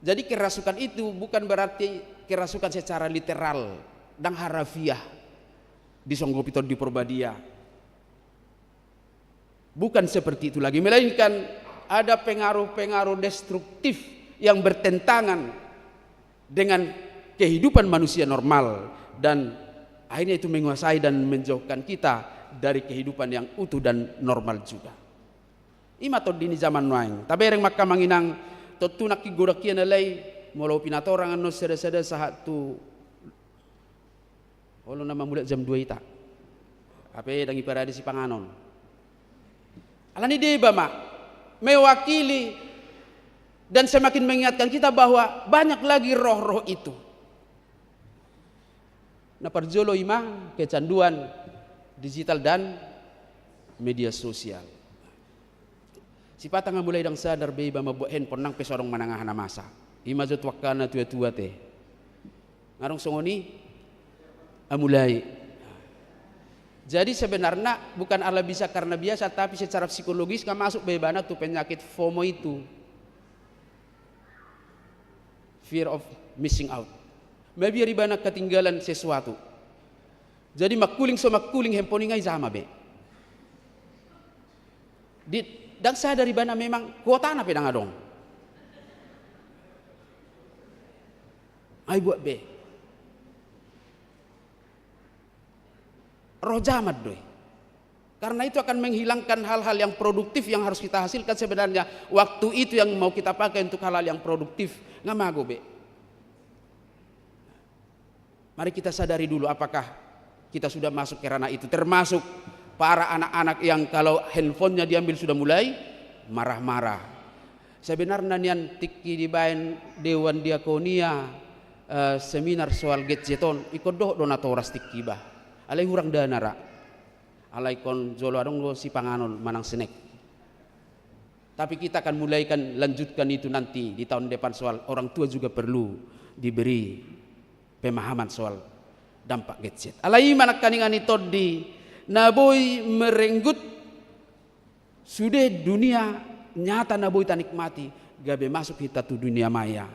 Jadi kerasukan itu bukan berarti kerasukan secara literal, ndang harafiah disonggopi Tondi Porbadia. Bukan seperti itu lagi, melainkan ada pengaruh-pengaruh destruktif yang bertentangan dengan kehidupan manusia normal, dan akhirnya itu menguasai dan menjauhkan kita dari kehidupan yang utuh dan normal juga. I ma tondi ni zaman nuaeng. Tabereng ma angka amang inang, tontu nangkin godang hian, alai molo pinatorang annon sada-sada sahat tu, olo na mamulak jam dua ita. Hape ndang iparade sipanganon. Alani deba ma mewakili dan semakin mengingatkan kita bahwa banyak lagi roh-roh itu. Na parjolo i ma kecanduan digital dan media sosial. Sipata nga mulai ndang sadar be iba mambuat handphone, nang pe so adong manang aha na masa. I ma jo tu angka na tua-tua te. Nga adong songon i, nga mulai. Jadi sebenarnya bukan ala bisa karena biasa, tapi secara psikologis nga masuk be ibana tu penyakit FOMO itu. Fear of missing out. Mabiar ibana ketinggalan sesuatu. Jadi mangkuling so mangkuling handphone i nga i jama be. Di, ndang sadar ibana memang kuotana pe ndang adong. Ai buat be. Roh jaman do i. Karena itu akan menghilangkan hal-hal yang produktif yang harus kita hasilkan sebenarnya. Waktu itu yang mau kita pakai untuk hal-hal yang produktif, nga mago be. Mari kita sadari dulu apakah kita sudah masuk ke ranah itu, termasuk para anak-anak yang kalau handphonenya diambil sudah mulai marah-marah. Sebenarna nian tingki dibaen Dewan Diakonia, eh, seminar soal gadget on, ingkon dohot do natoras tingki bah. Alai hurang dana ra. Alai ingkon jolo adong do sipanganon manang snack. Tapi kita akan mulai, akan lanjutkan itu nanti di tahun depan, soal orang tua juga perlu diberi pemahaman soal dampak gadget. Alai i ma nangkaningan i tondi na boi merenggut sude dunia nyata na boi tanikmati, gabe masuk hita tu dunia maya.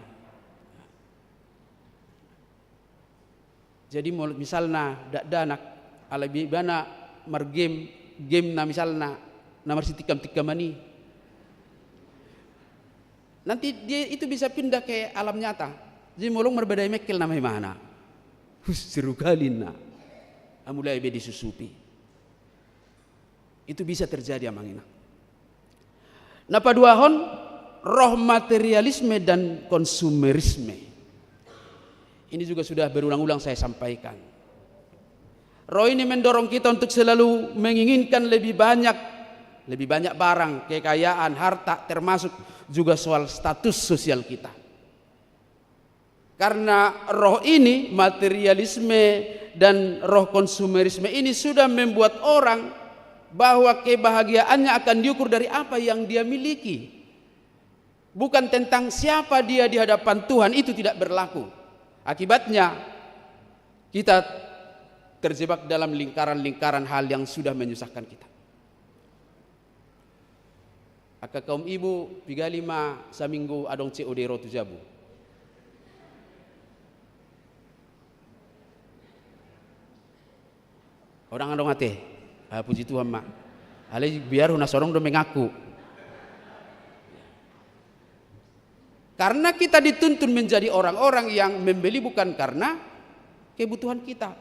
Jadi mol-, misalna dakdanak, alai be ibana margame, game na misalna na marsitingkam-tingkaman i. Nanti dia itu bisa pindah ke alam nyata. Jadi molo marbadai mengkel nama imana. Hus, seru kali na. Amulai be disusupi. Itu bisa terjadi, amang inang. Na paduahon, roh materialisme dan konsumerisme. Ini juga sudah berulang-ulang saya sampaikan. Roh ini mendorong kita untuk selalu menginginkan lebih banyak, lebih banyak barang, kekayaan, harta, termasuk juga soal status sosial kita. Karena roh ini, materialisme dan roh konsumerisme ini sudah membuat orang bahwa kebahagiaannya akan diukur dari apa yang dia miliki. Bukan tentang siapa dia di hadapan Tuhan, itu tidak berlaku. Akibatnya, kita terjebak dalam lingkaran-lingkaran hal yang sudah menyusahkan kita. Angka kaum ibu, piga lima saminggu adong C O D ro tu jabu. Odang adong ate. Ah, puji Tuhan ma. Alai biar huna sorong do mengaku. Karena kita dituntun menjadi orang-orang yang membeli bukan karena kebutuhan kita,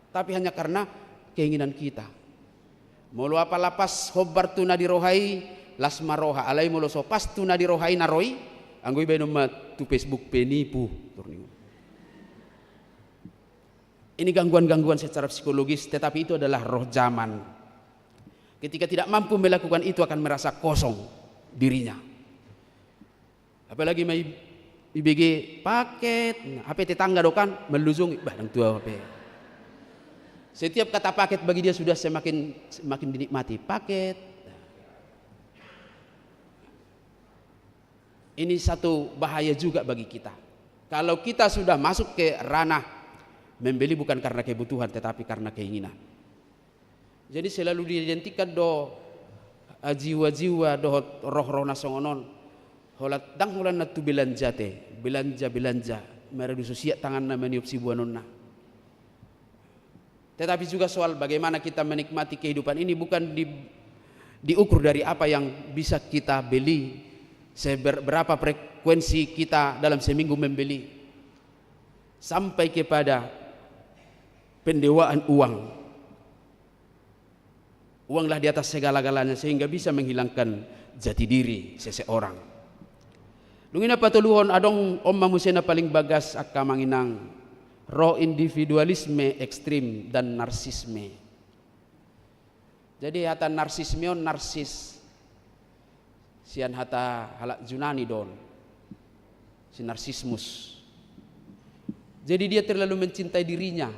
tapi hanya karena keinginan kita. Molo apala pas hombar tu na di roha i, las ma roha, alai molo so pas tu na di roha i na ro i, anggo ibaenon ma tu Facebook penipu. Ini gangguan-gangguan secara psikologis, tetapi itu adalah roh zaman. Ketika tidak mampu melakukan itu akan merasa kosong dirinya. Apalagi ma i-, ibege paket, nah, hape tetangga do kan, mallujung, bah, dang tuau hape. Setiap kata paket bagi dia sudah semakin, semakin dinikmati. Paket. Ini satu bahaya juga bagi kita. Kalau kita sudah masuk ke ranah membeli bukan karena kebutuhan, tetapi karena keinginan. Jadi selalu diidentikan do, eh, jiwa-jiwa dohot roh-roh na songon on. Holan, dang holan na tu belanja te, belanja-belanja, maradu so siat tanganna maniop sibuanonna. Tetapi juga soal bagaimana kita menikmati kehidupan ini bukan di-, diukur dari apa yang bisa kita beli, seber-, berapa frekuensi kita dalam seminggu membeli, sampai kepada pendewaan uang. Uanglah di atas segala-galanya sehingga bisa menghilangkan jati diri seseorang. Dung i na patoluhon, adong on ma muse na paling bagas angka amang inang, roh individualisme ekstrim dan narsisme. Jadi hata narsisme on, narsis, sian hata halak Junani do on, si Narsismus. Jadi dia terlalu mencintai dirinya.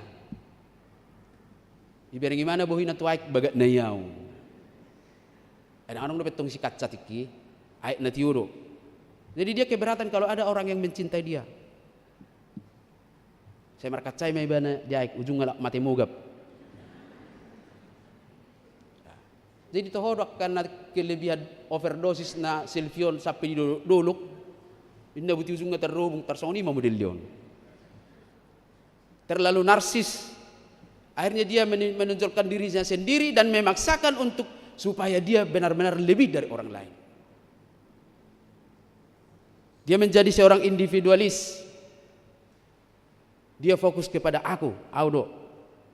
Ibereng imana bohina tu aek, bagatna i au. Adong-adong dope tong si kaca tingki, aekna tio do. Jadi dia keberatan kalau ada orang yang mencintai dia. Sai markaca i ma ibana di aek, ujungna laho mate mogap. Jadi toho do angka na kelebihan overdosis na selfie on sampe di do-, dolok, inna buti ujungna tarrobung, tarsongon i ma model dia on. Terlalu narsis. Akhirnya dia men-, menonjolkan dirinya sendiri dan memaksakan untuk, supaya dia benar-benar lebih dari orang lain. Dia menjadi seorang individualis. Dia fokus kepada aku, au do,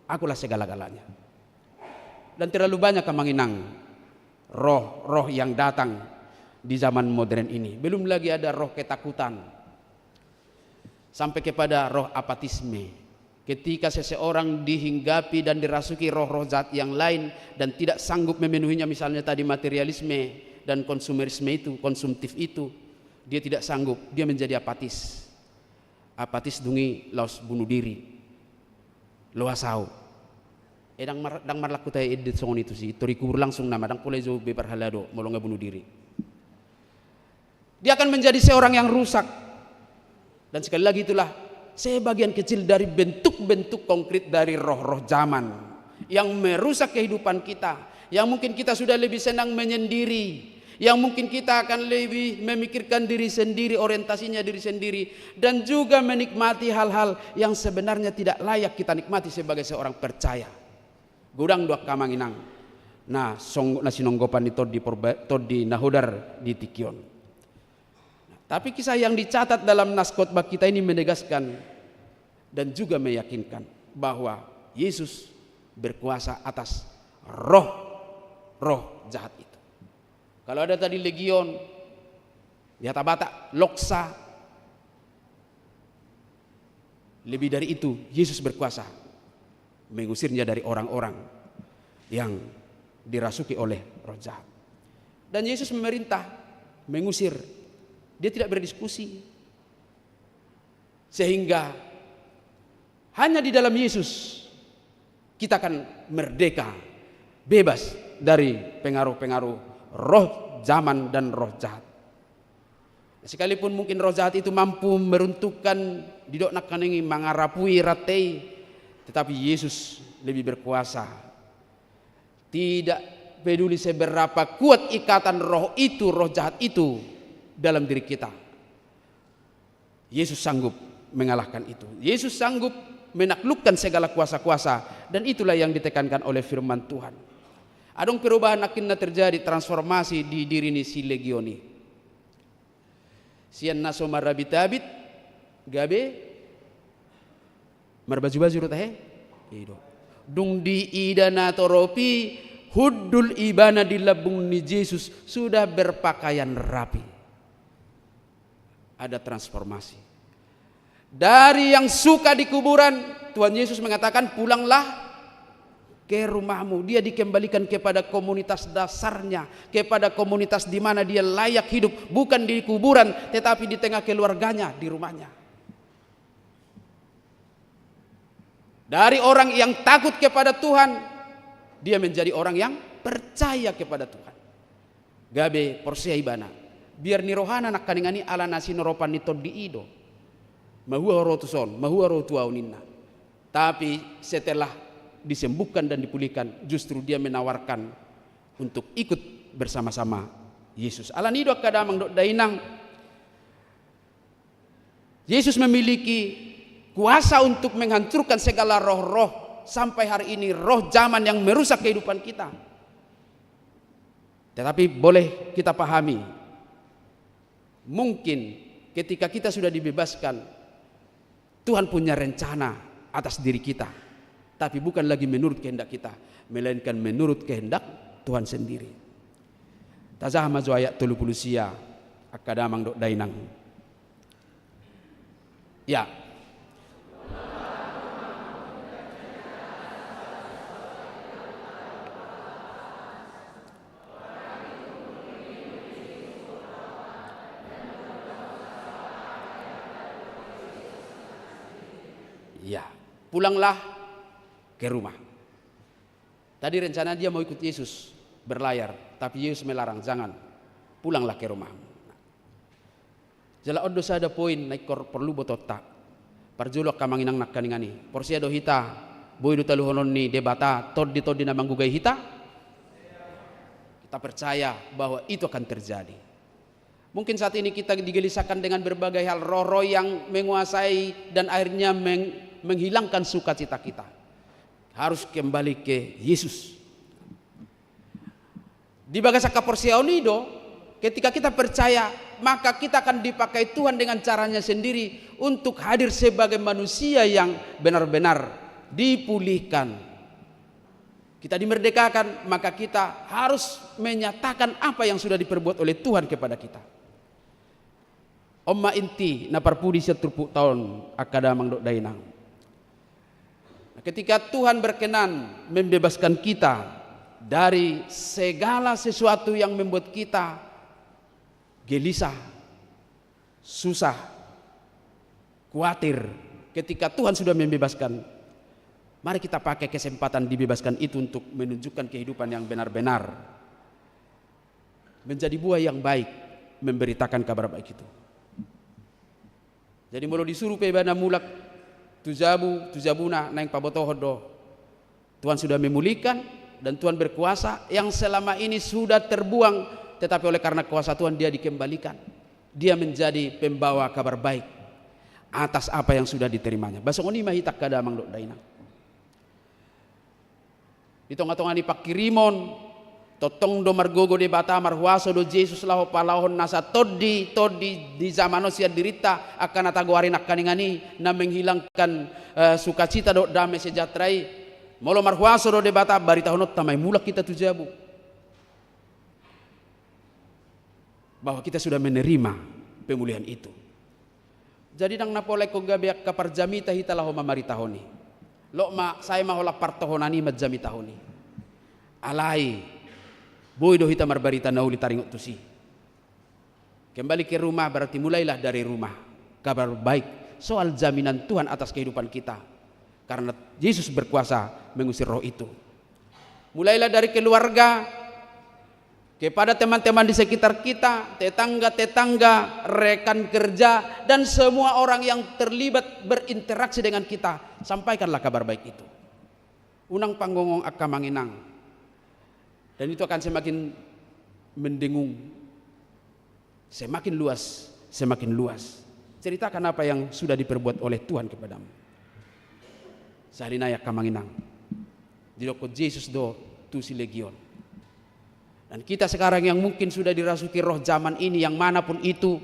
akulah segala-galanya. Dan terlalu banyak, amang inang, roh-roh yang datang di zaman modern ini. Belum lagi ada roh ketakutan. Sampai kepada roh apatisme. Ketika seseorang dihinggapi dan dirasuki roh-roh jahat yang lain dan tidak sanggup memenuhinya, misalnya tadi materialisme dan konsumerisme itu, konsumtif itu, dia tidak sanggup, dia menjadi apatis. Apatis, dung i laos bunuh diri. Loas au. Eh, dang mar-, dang marlakku tahe ende songon i tusi, tor ikubur langsung nama, dang pola i jo be parhalado molo nga bunuh diri. Dia akan menjadi seorang yang rusak. Dan sekali lagi, itulah sebagian kecil dari bentuk-bentuk konkret dari roh-roh zaman yang merusak kehidupan kita, yang mungkin kita sudah lebih senang menyendiri, yang mungkin kita akan lebih memikirkan diri sendiri, orientasinya diri sendiri, dan juga menikmati hal-hal yang sebenarnya tidak layak kita nikmati sebagai seorang percaya. Godang do angka amang inang na song-, na sinonggopan ni Tondi Porba-, Tondi Nahodar di tingki on. Tapi kisah yang dicatat dalam nas khotbah kita ini menegaskan dan juga meyakinkan bahwa Yesus berkuasa atas roh-roh jahat itu. Kalau ada tadi legion, di kata Batak, loksa, lebih dari itu, Yesus berkuasa mengusirnya dari orang-orang yang dirasuki oleh roh jahat. Dan Yesus memerintah, mengusir. Dia tidak berdiskusi. Sehingga hanya di dalam Yesus kita akan merdeka, bebas dari pengaruh-pengaruh roh zaman dan roh jahat. Sekalipun mungkin roh jahat itu mampu meruntuhkan, didok nangkaning i, mangarapui rante i, tetapi Yesus lebih berkuasa. Tidak peduli seberapa kuat ikatan roh itu, roh jahat itu dalam diri kita, Yesus sanggup mengalahkan itu. Yesus sanggup menaklukkan segala kuasa-kuasa. Dan itulah yang ditekankan oleh firman Tuhan. Adong perubahan nangkin na terjadi, transformasi di diri ni si legion i. Sian na so marabit-abit gabe marbaju-baju do tahe. I do. Dung diida na torop i, hundul ibana di lambung ni Jesus, sudah berpakaian rapi. Ada transformasi. Dari yang suka di kuburan, Tuhan Yesus mengatakan, "Pulanglah ke rumahmu." Dia dikembalikan kepada komunitas dasarnya, kepada komunitas di mana dia layak hidup, bukan di kuburan, tetapi di tengah keluarganya, di rumahnya. Dari orang yang takut kepada Tuhan, dia menjadi orang yang percaya kepada Tuhan. Gabe porsea ibana. Biar ni rohana nangkaningan i ala na sinoropan ni tondi i do. Mahua ro tuson, mahua ro tu ahu ninna. Tapi setelah disembuhkan dan dipulihkan, justru dia menawarkan untuk ikut bersama-sama Yesus. Ala ni i do angka damang dohot dainang, Yesus memiliki kuasa untuk menghancurkan segala roh-roh sampai hari ini, roh zaman yang merusak kehidupan kita. Tetapi boleh kita pahami, mungkin ketika kita sudah dibebaskan, Tuhan punya rencana atas diri kita, tapi bukan lagi menurut kehendak kita, melainkan menurut kehendak Tuhan sendiri. Tajaha ma jo ayat tolu pulu sia, angka damang dohot dainang. Ya. Ya, pulanglah ke rumah. Tadi rencana dia mau ikut Yesus berlayar, tapi Yesus melarang, "Jangan, pulanglah ke rumahmu." Jala on do sada poin na ingkon porlu botoonta. Parjolo angka amang inang nangkaningan i. Porsea do hita, boi do taluhonon ni Debata tondi-tondi na manggugai hita? Kita percaya bahwa itu akan terjadi. Mungkin saat ini kita digelisahkan dengan berbagai hal, roh-roh yang menguasai dan akhirnya meng-, menghilangkan sukacita kita. Harus kembali ke Yesus. Di bagasan haporseaon i do, ketika kita percaya, maka kita akan dipakai Tuhan dengan caranya sendiri untuk hadir sebagai manusia yang benar-benar dipulihkan. Kita dimerdekakan, maka kita harus menyatakan apa yang sudah diperbuat oleh Tuhan kepada kita. On ma inti na parpudi sian turpukta on, angka damang dohot dainang. Ketika Tuhan berkenan membebaskan kita dari segala sesuatu yang membuat kita gelisah, susah, kuatir, ketika Tuhan sudah membebaskan, mari kita pakai kesempatan dibebaskan itu untuk menunjukkan kehidupan yang benar-benar menjadi buah yang baik, memberitakan kabar baik itu. Jadi molo disuru pe ibana mulak tu jabu, tu jabuna, naeng pabotohon do, Tuhan sudah memulihkan dan Tuhan berkuasa. Yang selama ini sudah terbuang, tetapi oleh karena kuasa Tuhan, dia dikembalikan. Dia menjadi pembawa kabar baik atas apa yang sudah diterimanya. Bah songon i ma hita, angka damang dohot dainang. Di tonga-tonga ni pangkirimon, Tongtong do margogo Debata, marhuaso do Jesus laho palaohon nasa tondi, tondi di jaman on sian dirinta, angka na tagoari nangkaningan i, na menghilangkan, eh, sukacita dohot dame sejahtera i. Molo marhuaso do Debata, baritahononta ma i, mulak hita tu jabu, bahwa kita sudah menerima pemulihan itu. Jadi ndang na pola ingkon gabe angka parjamita hita laho mamaritahon i. Lot ma, sae ma holan partohonan i manjamitahon i. Alai boi do hita marbarita na uli taringot tusi. Kembali ke rumah berarti mulailah dari rumah. Kabar baik soal jaminan Tuhan atas kehidupan kita. Karena Yesus berkuasa mengusir roh itu. Mulailah dari keluarga, kepada teman-teman di sekitar kita, tetangga-tetangga, rekan kerja, dan semua orang yang terlibat berinteraksi dengan kita. Sampaikanlah kabar baik itu. Unang panggongong angka amang inang. Dan itu akan semakin mendengung. Semakin luas, semakin luas. Ceritakan apa yang sudah diperbuat oleh Tuhan kepadamu. Sahali nai angka amang inang, didokkon Jesus do tu si Legion. Dan kita sekarang yang mungkin sudah dirasuki roh jaman ini, yang mana pun itu,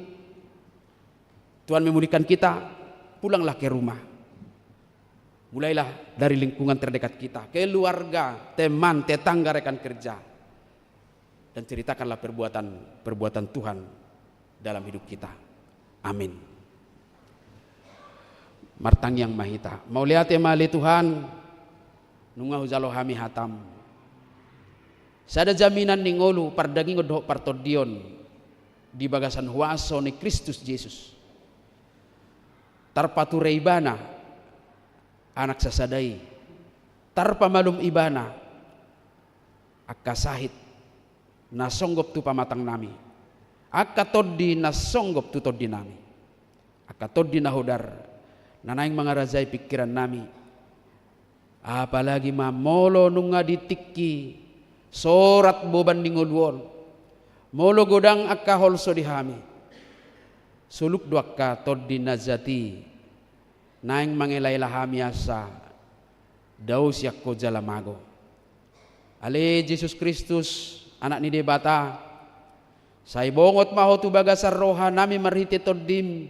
Tuhan memulihkan kita, pulanglah ke rumah. Mulailah dari lingkungan terdekat kita, keluarga, teman, tetangga, rekan kerja. Dan ceritakanlah perbuatan, perbuatan Tuhan dalam hidup kita. Amin. Martangiang ma hita. Mauliate ma ale Tuhan, nunga hujalo hami hatam. Sada jaminan ni ngolu, pardagingon dohot partondion di bagasan huaso ni Kristus Jesus. Tarpature ibana Anak sasada i, tarpamalum ibana angka sahit na songgop tu pamatangnami, angka tondi na songgop tu tondinami, angka tondi na hodar na naeng mangarajai pingkirannami. Apalagi ma molo nunga di tingki sorat boban ni ngolu on, molo godang angka holso di hami, soluk do angka tondi na jat i naeng mangelaela hami asa dao sian Ho jala mago. Ale Jesus Kristus, Anak ni Debata, sai bongot ma Ho tu bagasan rohanami marhite Tondim.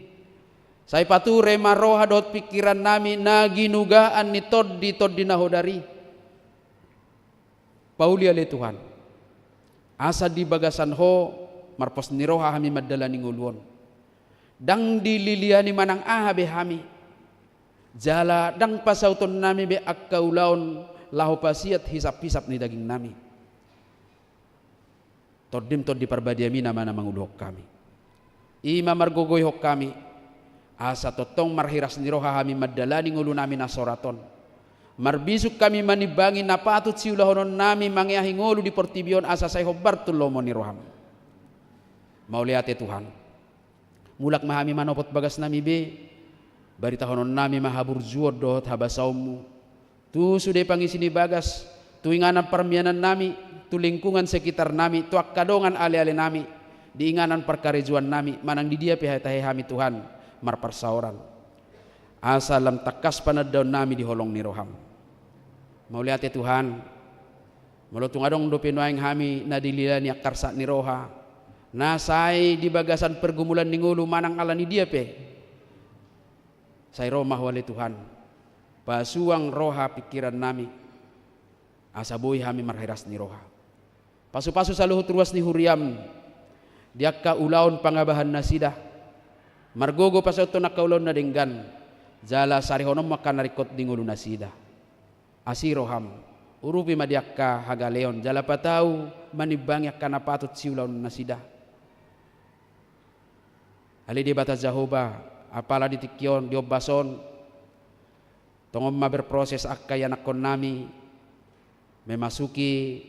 Sai pature ma roha dohot pingkirannami na ginugaan ni tondi-tondi na hodar i. Pauli ale Tuhan, asa di bagasan Ho marpos ni roha hami mandalani ngolu on. Ndang dililiani manang aha be hami, jala ndang pasautonnami be angka ulaon laho pasiat hisap-hisap ni dagingnami. Tondim Tondi Parbadiami nama na manguluhon hami. I ma margogoihon hami, asa tongtong marhiras ni roha hami mandalani ngolunami na sorat on. Marbisuk hami manimbangi na patut siulahononnami mangeahi ngolu di portibi on asa sai hombar tu lomo ni roham. Mauliate Tuhan. Mulak ma hami manopot bagasnami be, baritahononnami ma haburjuon dohot habasaonmu. Tu sude pangisi ni bagas, tu inganan parmianannami, tu lingkungan sekitarnami, tu angka dongan alealenami, di inganan parkarejoannami, manang di dia pe hatahe hami Tuhan, marparsaoran. Asa lam tangkas panandaonnami di holong ni roham. Mauliate Tuhan, molo tung adong dope nuaeng hami na dililani angka arsak ni roha, na sai di bagasan pergumulan ni ngolu manang ala ni dia pe. Sai ro ma Ho ale Tuhan, pasuang roha pingkirannami, asa boi hami marhiras ni roha. Pasupasu saluhut ruas ni huriam, di angka ulaon pangabahan nasida, margogo pasauthon angka ulaon na denggan, jala sarihononmu angka na ringkot di ngolu nasida. Asi roham, urupi ma di angka hagaleon, jala patau manimbangi angka na patut siulaon nasida. Ale Debata Jahowa, apala di tingki on, di ombas on, tongon ma berproses angka ianakkonnami, memasuki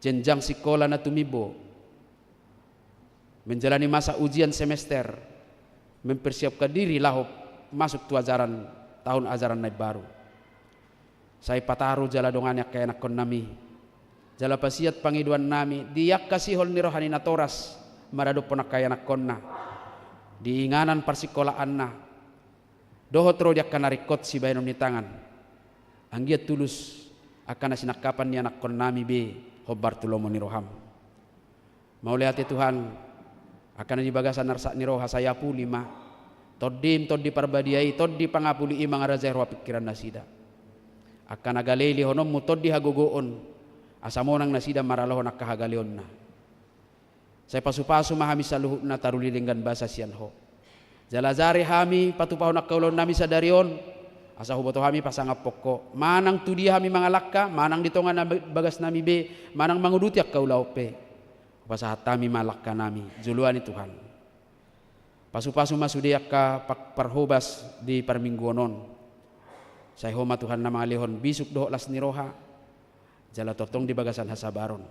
jenjang sikola na tumimbo, menjalani masa ujian semester, mempersiapkan diri laho masuk tu ajaran, tahun ajaran na imbaru. Sai pataru jala dongani angka ianakkonnami, jala pasiat pangidoannami di angka sihol ni roha ni natoras maradophon angka ianakkonna, di inganan parsikolaanna, dohot ro di angka na ringkot sibahenon ni tangan. Anggiat tulus angka na sinangkapan ni ianakkonnami be, hombar tu lomo ni roham. Mauliate Tuhan, angka na di bagasan arsak ni roha sai apuli ma. Tondim, Tondi Parbadia i, Tondi pangapuli i mangarajai roha pingkiran nasida. Angka na gale lehononmu Tondi hagogoon, asa monang nasida maralohon angka hagaleonna. Sai pasupasu ma hami saluhutna taruli denggan basa sian Ho. Jala ajari hami patupahon angka ulaonnami sadari on, asa huboto hami pasangaphon Ho. Manang tu dia hami mangalangka, manang di tonga na bagasnami be, manang manguduti angka ulaon pe. Hupasahat hami ma langkanami, joloani Tuhan. Pasupasu ma sude angka pa-, parhobas di parmingguon on. Sai Ho ma Tuhan na mangalehon bisuk dohot las ni roha, jala tongtong di bagasan hasabaron.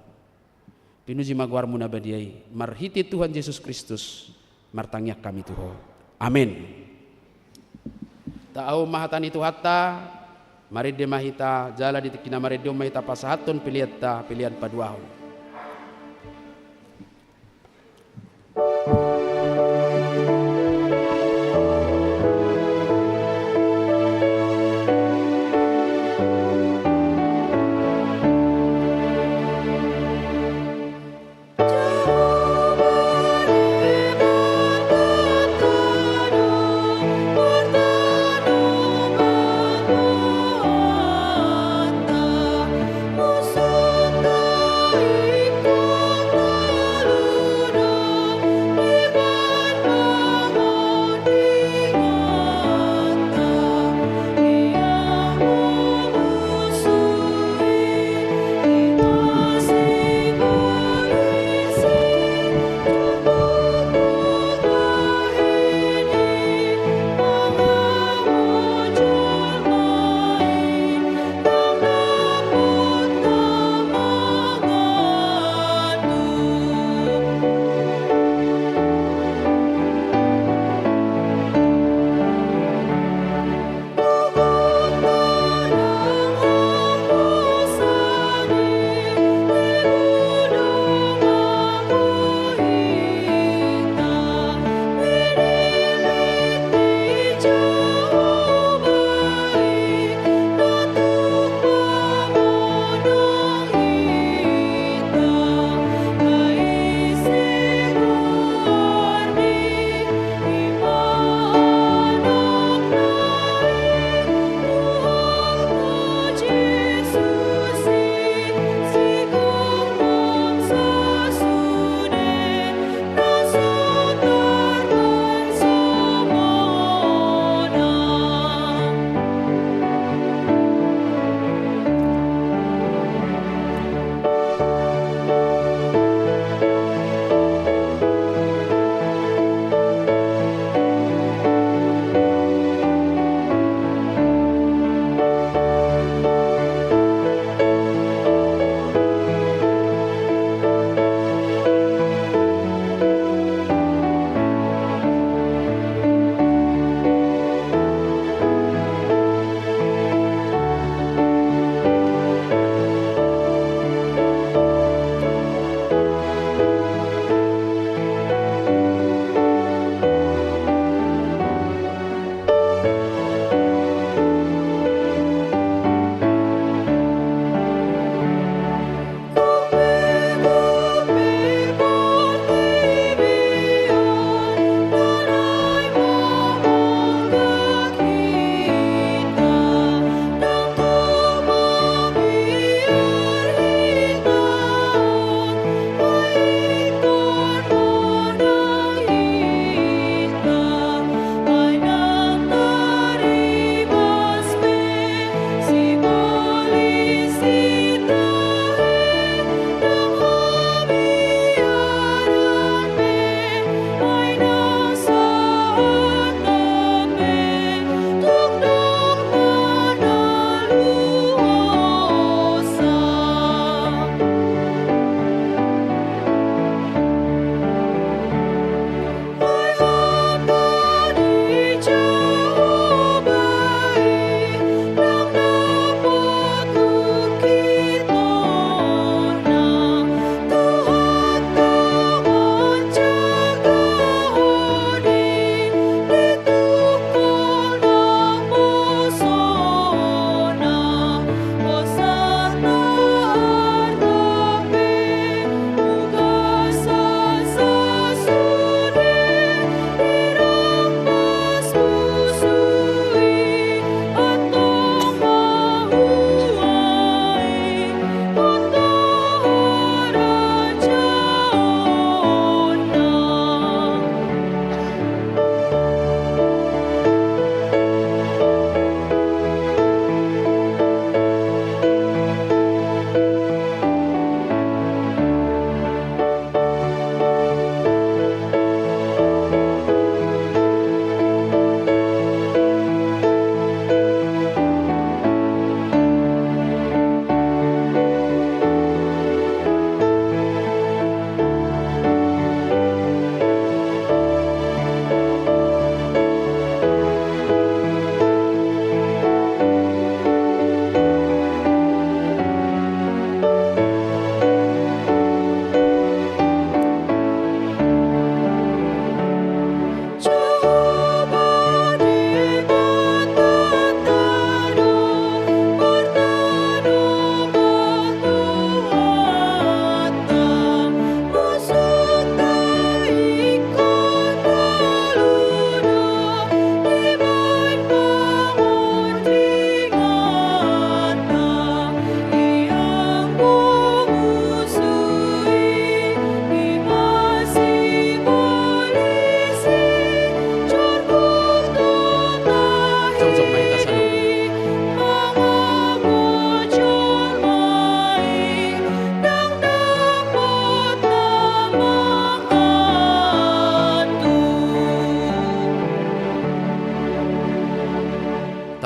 Pinuji ma goarmu na badia i, marhite Tuhan Jesus Kristus, martangiang hami tu Ho. Amen. Taon ma hata ni Tuhanta, marende ma hita, jala di tingki na marende on ma hita pasahathon peleanta, pelean paduahon.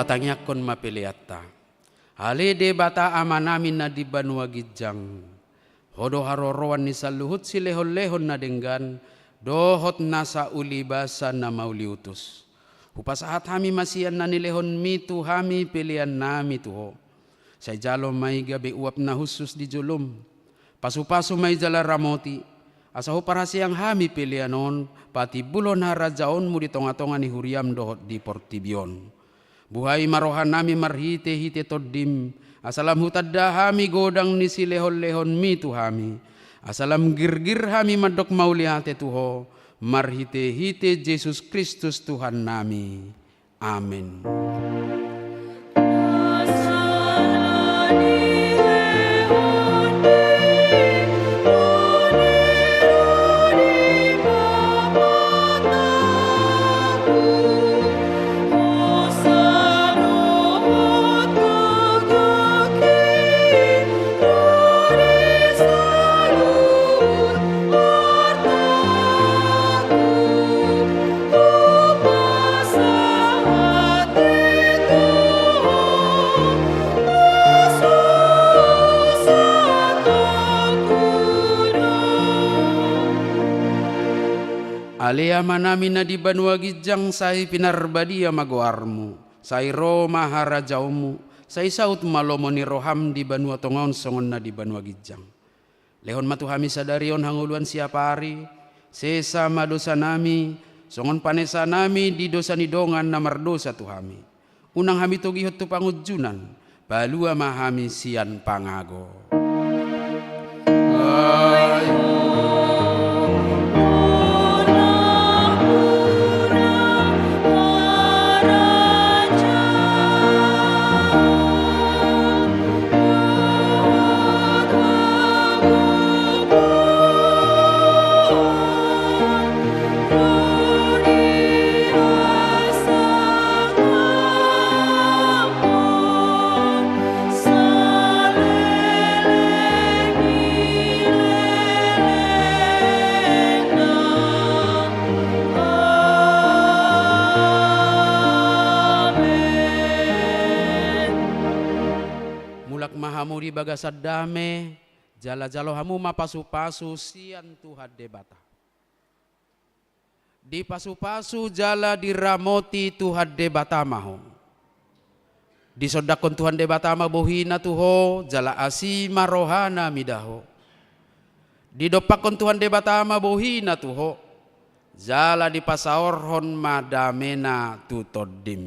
Tangiangkon ma peleanta. Ale Debata Amanami na di banua ginjang, Ho do haroroan ni saluhut silehonlehon na denggan dohot nasa ulibasa na mauliutus. Hupasahat hami ma sian na nilehonMi tu hami peleannami tu Ho. Sai jalo ma i gabe uap na hushus di joloM. Pasupasu ma i jala ramoti, asa huparhaseang hami pelean on patimbulhon harajaonMu di tongatonga ni huriaM dohot di portibi on. Buhai ma rohanami marhitehite TondiM, asa lam hutanda hami godang ni silehonlehonMi tu hami, asa lam girgir hami mandok mauliate tu Ho marhitehite Jesus Kristus Tuhannami. Amen. Ale Amanami na di banua ginjang, sai pinarbadia ma goarMu, sai ro ma harajaonMu, sai saut ma lomo ni rohaM di banua tonga on songon na di banua ginjang. Lehon ma tu hami sadari on hangoluan siapari, sesa ma dosanami, songon panesanami di dosa ni dongan na mardosa tu hami. Unang hami togihon tu pangunjunan, palua ma hami sian pangago. Mulak ma hamu di bagasan dame, jala jalo hamu ma pasupasu sian Tuhan Debata. Dipasupasu jala diramoti Tuhan Debata ma ho. Disondangkon Tuhan Debata ma bohiNa tu ho, jala asi ma rohaNa mida ho. Didompakkon Tuhan Debata ma bohiNa tu ho, jala dipasaorhon ma dameNa tu tondim.